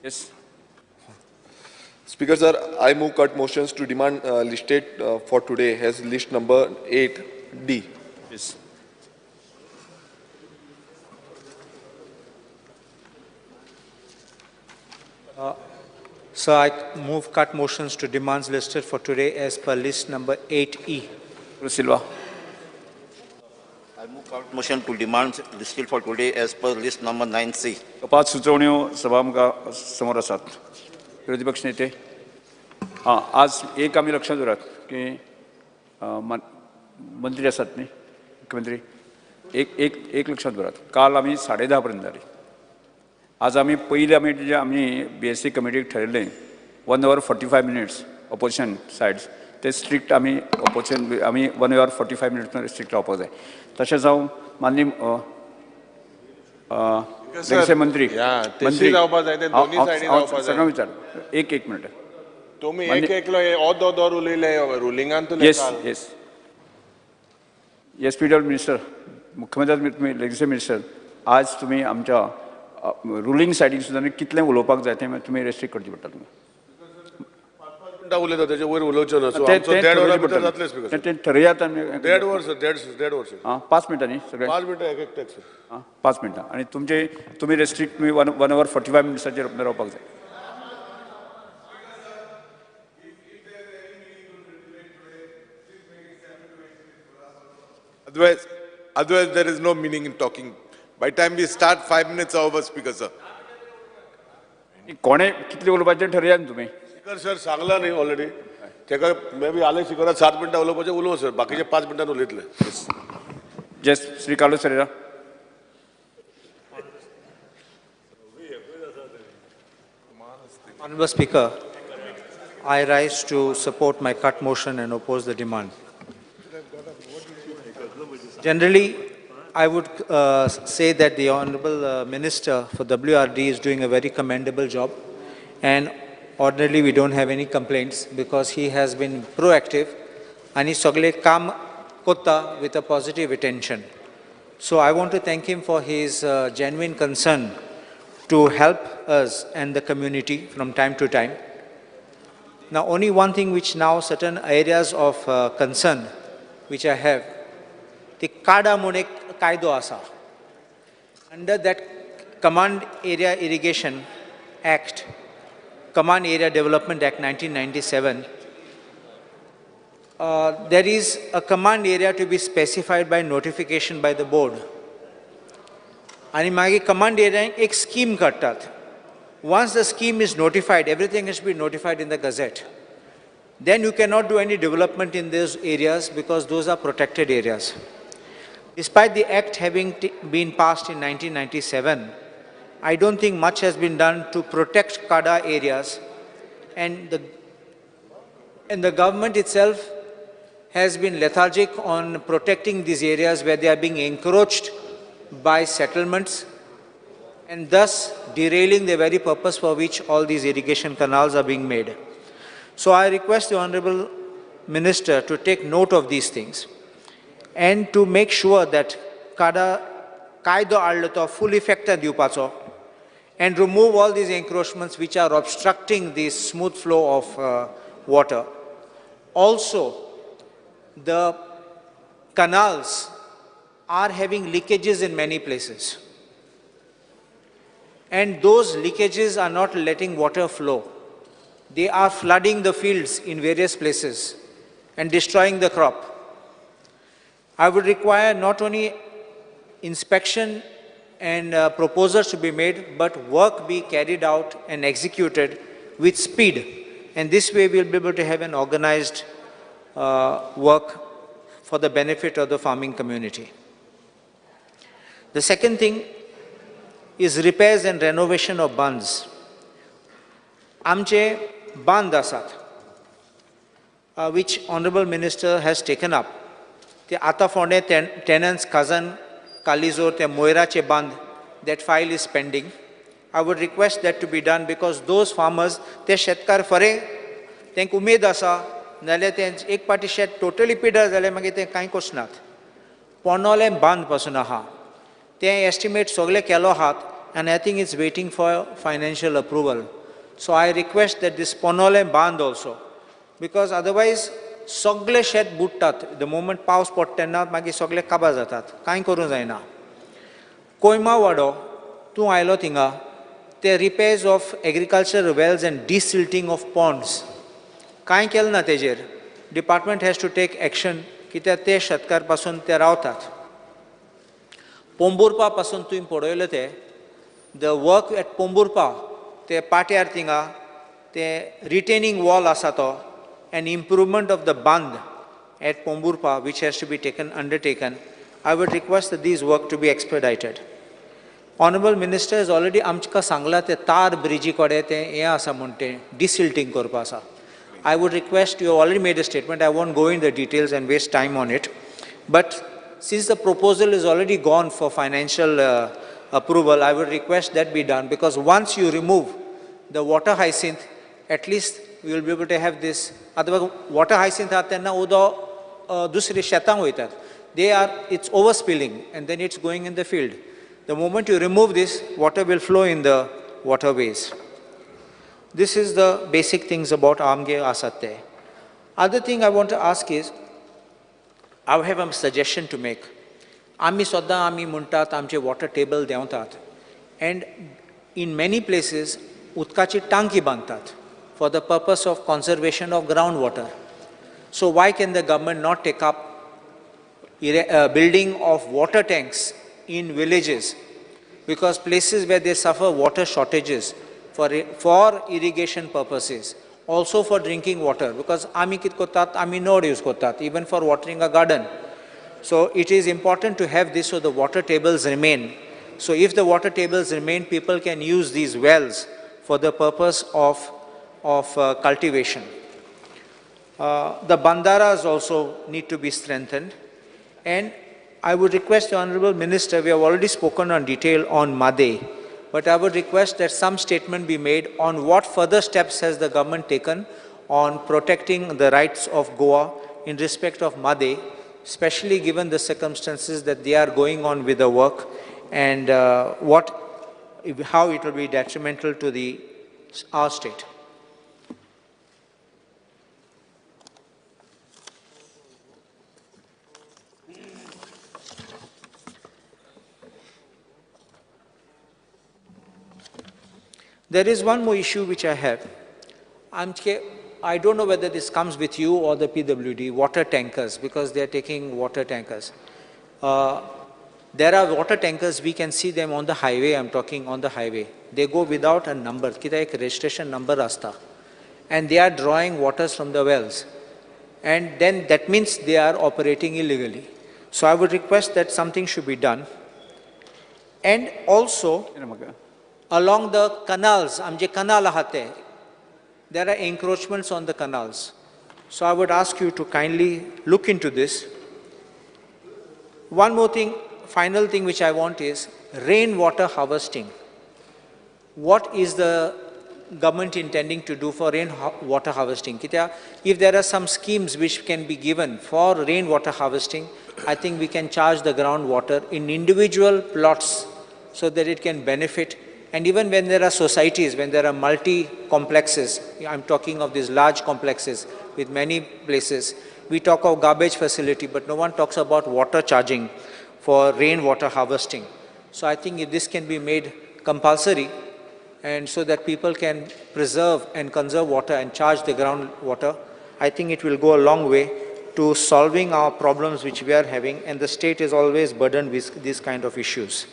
Yes. Speaker sir, I move cut motions to demand listed for today as list number 8D. Yes. Sir, I move cut motions to demands listed for today as per list number 8E. Silva. I move cut motion to demands listed for today as per list number 9C. पांच सुचोवण्यो सभा समोर आसात. विरोधी पक्ष नेते, हां, आज एक आमी लक्षात दवरात की मंत्री आसात न्ही, मुख्यमंत्री, एक एक एक लक्षात दवरात, काल आमी 10:30 पर्यंत जाली. आज आमी पयलीं आमी जे आमी BSc कमिटीक ठरयल्लें 1 hour 45 minutes opposition sides ते स्ट्रिक्ट आमी ऑपोजिशन आमी 1 hour 45 minutes strict रावपाक जाय. तशेंच हांव माननीय मंत्री मंत्री सगळें विचार एक एक मिनट तुमी एक एकलो अर्दो दर उलयले रुलिंगान. Yes yes yes PW minister, मुख्यमंत्री तुमी लेजिस्लेटिव्ह मिनिस्टर, आज तुमी आमच्या रुलिंग सायडीक सुद्दां कितलें उलोवपाक जाय तें तुमी रेस्ट्रिक्ट करचें पडटा. तुमकां मिनटां उलयता तेजे वयर उलोवचें ना. सो आमचो देड वरां भितर जातलें स्पीकर. तें ठरयात आमी. देड वर सर, देड वर सर. आं, 5 मिनटां न्ही सगळें? 5 मिनटां एक एक टॅक्स. आं, 5 मिनटां. आनी तुमचे तुमी रेस्ट्रिक्ट तुमी 1 hour 45 मिनट्साचेर रावपाक जाय. Otherwise there is no meaning in talking. By time we start, 5 minutes over, Speaker sir. कोणे कितले उलोवपाचें ठरयात न्ही तुमी. स्पीकर सर सांगला न्ही ऑलरेडी तेका मे बी आले स्पीकरान 7 मिनटां उलोवपाचें उलोवं सर, बाकीचे 5 मिनटां उलयतले. Yes, Shri Carlos Ferreira. Honorable Speaker, I rise to support my cut motion and oppose the demand. Generally, I would say that the Honorable Minister for WRD is doing a very commendable job, and ordinarily we don't have any complaints because he has been proactive and he sagle kam kota with a positive attention. So I want to thank him for his genuine concern to help us and the community from time to time. Now, only one thing which now certain areas of concern which I have, the kada म्हूण एक कायदो आसा. Under that Command Area Irrigation Act, Command Area Development Act 1997, there is a command area to be specified by notification by the board. आनी मागीर command area एक scheme काडटात. Once the scheme is notified, everything has to be notified in the Gazette. Then you cannot do any development in those areas because those are protected areas. Despite the act having been passed in 1997, I don't think much has been done to protect Kada areas, and the government itself has been lethargic on protecting these areas where they are being encroached by settlements and thus derailing the very purpose for which all these irrigation canals are being made. So I request the Honorable Minister to take note of these things and to make sure that कायदो हाडलो तो full effect दिवपाचो and remove all these encroachments which are obstructing the smooth flow of water. Also, the canals are having leakages in many places. And those leakages are not letting water flow. They are flooding the fields in various places and destroying the crop. I would require not only inspection and proposals to be made, but work be carried out and executed with speed. And this way we'll be able to have an organized work for the benefit of the farming community. The second thing is repairs and renovation of bunds. Amche band asat, which Honorable Minister has taken up. Te ata fonde tenants, cousin, Kalizor, te Moirache band, that file is pending. I would request that to be done because those farmers, te shetkar fare, tenk umed asa, nale te ek party shet totally pidar jale mage te kai kosnat. Ponole band pasun aha. Te estimate sogle kelo hat, and I think it's waiting for financial approval. So I request that this Ponole band also, because otherwise सगळे शेत बुडटात. The moment पावस पडटा तेन्ना मागीर सगळे काबार जातात, कांय करूंक जायना. कोयमा वाडो तूं आयलो थिंगा, ते repairs of agriculture wells and desilting of ponds कांय केलें ना तेजेर. Department has to take action, कित्याक ते शेतकार पासून ते रावतात. पोंबुर्पा पासून तुवें पळयलें ते the work at Pomburpa, ते पाट्यार थिंगा ते रिटेनिंग वॉल आसा तो, and improvement of the bund at Pomburpa, which has to be undertaken. I would request that these work to be expedited. Honorable Minister has already amchka sangla te tar bridge kade te हे आसा म्हण ते desilting करपा आसा. I would request, you have already made a statement, I won't go in the details and waste time on it, but since the proposal is already gone for financial approval, I would request that be done, because once you remove the water hyacinth, at least we will be able to have this. Otherwise, water hyacinth आहा तेन्ना उदक दुसरे शेतांक वयतात. They are, it's overspilling and then it's going in the field. The moment you remove this, water will flow in the waterways. This is the basic things about आमगे आसात ते. Other thing I want to ask is, I have a suggestion to make. आमी सद्दां आमी म्हणटात आमचे water table देंवतात, and in many places उदकाची टांकी बांदतात for the purpose of conservation of groundwater. So why can the government not take up building of water tanks in villages? Because places where they suffer water shortages for irrigation purposes, also for drinking water, because ami kit kortat, ami nod use kortat, even for watering a garden. So it is important to have this so the water tables remain. So if the water tables remain, people can use these wells for the purpose of cultivation. The bandaras also need to be strengthened. And I would request the Honorable Minister, we have already spoken on detail on Mhadei, but I would request that some statement be made on what further steps has the government taken on protecting the rights of Goa in respect of Mhadei, especially given the circumstances that they are going on with the work and how it will be detrimental to our state. There is one more issue which I have. I don't know whether this comes with you or the PWD, water tankers, because they are taking water tankers. There are water tankers, we can see them on the highway, I'm talking on the highway. They go without a number, kita ek registration number asta. And they are drawing waters from the wells. And then that means they are operating illegally. So I would request that something should be done. And also, along the canals, amje canal ahate, there are encroachments on the canals. So I would ask you to kindly look into this. One more thing, final thing which I want is rainwater harvesting. What is the government intending to do for rainwater harvesting? Kitya, if there are some schemes which can be given for rainwater harvesting, I think we can charge the groundwater in individual plots so that it can benefit. And even when there are societies, when there are multi-complexes, I'm talking of these large complexes with many places, we talk of garbage facility, but no one talks about water charging for rainwater harvesting. So I think if this can be made compulsory, and so that people can preserve and conserve water and charge the groundwater, I think it will go a long way to solving our problems which we are having, and the state is always burdened with these kind of issues.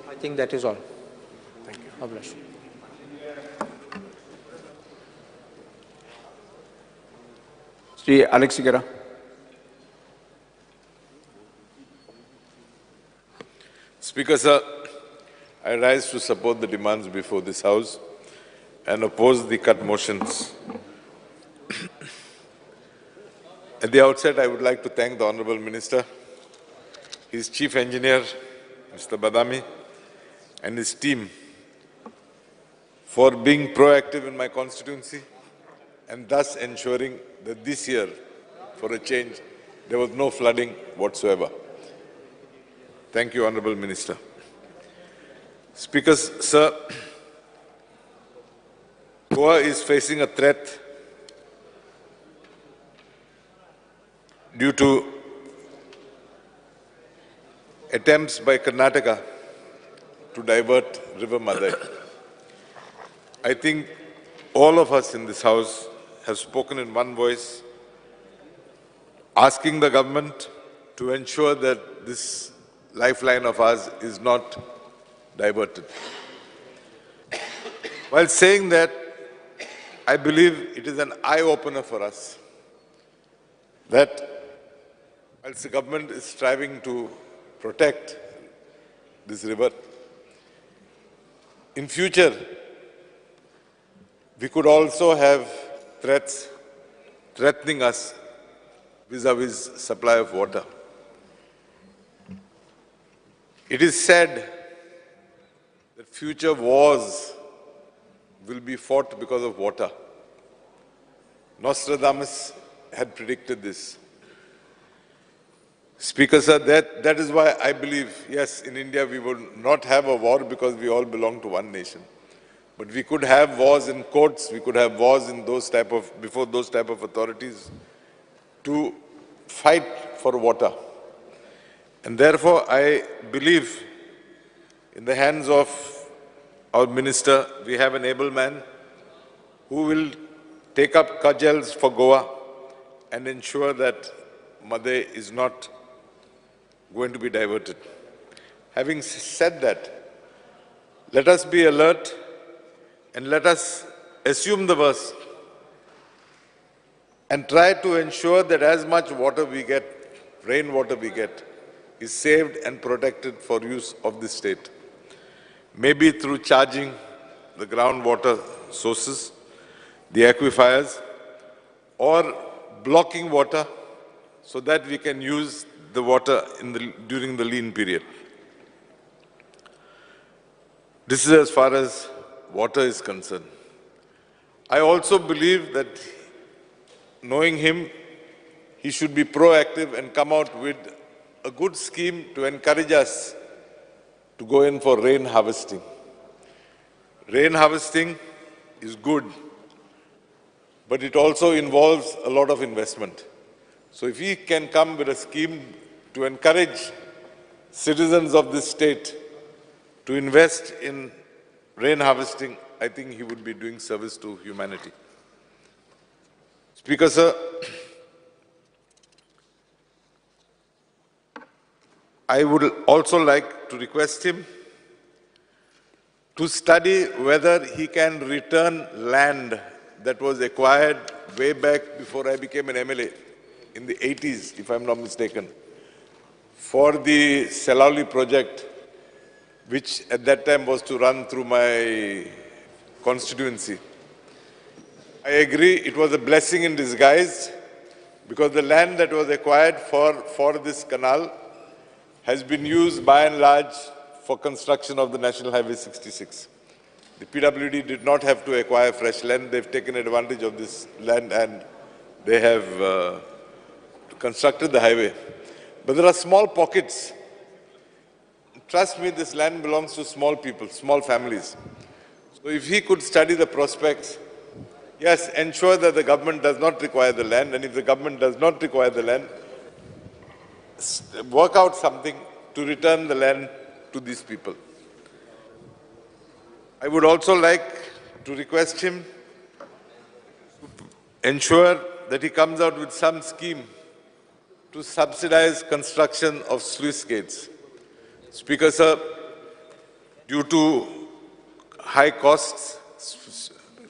I think that is all. Thank you. God bless you. Shri Alex Sequeira. Speaker, sir, I rise to support the demands before this House and oppose the cut motions. At the outset, I would like to thank the Honorable Minister, his Chief Engineer, Mr. Badami, and his team for being proactive in my constituency and thus ensuring that this year, for a change, there was no flooding whatsoever. Thank you, Honorable Minister. Speaker, sir, Goa is facing a threat due to attempts by Karnataka to divert River Mhadei. I think all of us in this House have spoken in one voice, asking the government to ensure that this lifeline of ours is not diverted. While saying that, I believe it is an eye-opener for us that whilst the government is striving to protect this river, in future, we could also have threats threatening us vis-a-vis supply of water. It is said that future wars will be fought because of water. Nostradamus had predicted this. Speaker, sir, that is why I believe, yes, in India we will not have a war because we all belong to one nation. But we could have wars in courts, we could have wars in those type of, before those type of authorities to fight for water. And therefore, I believe in the hands of our minister, we have an able man who will take up cudgels for Goa and ensure that Mhadei is not going to be diverted. Having said that, let us be alert and let us assume the worst and try to ensure that as much water we get, rainwater we get, is saved and protected for use of the state. Maybe through charging the groundwater sources, the aquifers, or blocking water so that we can use the water during the lean period. This is as far as water is concerned. I also believe that, knowing him, he should be proactive and come out with a good scheme to encourage us to go in for rain harvesting. Rain harvesting is good, but it also involves a lot of investment. So if he can come with a scheme to encourage citizens of this state to invest in rain harvesting, I think he would be doing service to humanity. Speaker, sir, I would also like to request him to study whether he can return land that was acquired way back before I became an MLA in the 80s, if I'm not mistaken, for the Selaulim project, which at that time was to run through my constituency. I agree it was a blessing in disguise, because the land that was acquired for this canal has been used by and large for construction of the National Highway 66. The PWD did not have to acquire fresh land. They've taken advantage of this land and they have constructed the highway. But there are small pockets. Trust me, this land belongs to small people, small families. So if he could study the prospects, yes, ensure that the government does not require the land, and if the government does not require the land, work out something to return the land to these people. I would also like to request him to ensure that he comes out with some scheme to subsidize construction of sluice gates. Speaker, sir, due to high costs,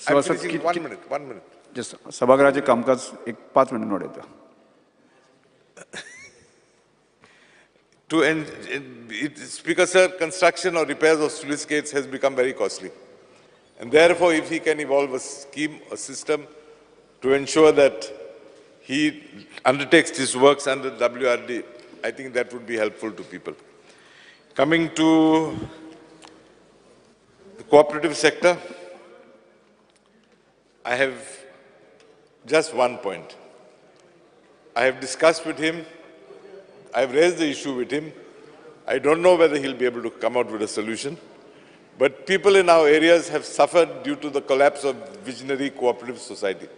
I'm finishing 1 minute, 1 minute. Just सभागृहाचे कामकाज एक 5 minute वाडयता. Speaker, sir, construction or repairs of sluice gates has become very costly. And therefore, if he can evolve a scheme, a system to ensure that he undertakes these works under WRD, I think that would be helpful to people. Coming to the cooperative sector, I have just one point. I have discussed with him, I have raised the issue with him. I don't know whether he'll be able to come out with a solution, but people in our areas have suffered due to the collapse of Visionary Cooperative Society.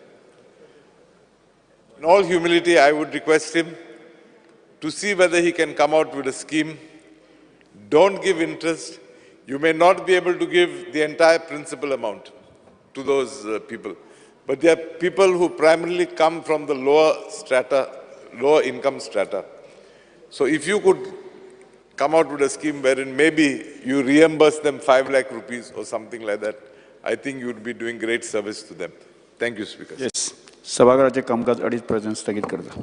In all humility, I would request him to see whether he can come out with a scheme. Don't give interest. You may not be able to give the entire principal amount to those people, but they are people who primarily come from the lower strata, lower income strata. So if you could come out with a scheme wherein maybe you reimburse them 5 lakh rupees or something like that, I think you would be doing great service to them. Thank you, Speaker. Yes. सभागृहाचे कामकाज 2:30 पर्यंत स्थगित करता.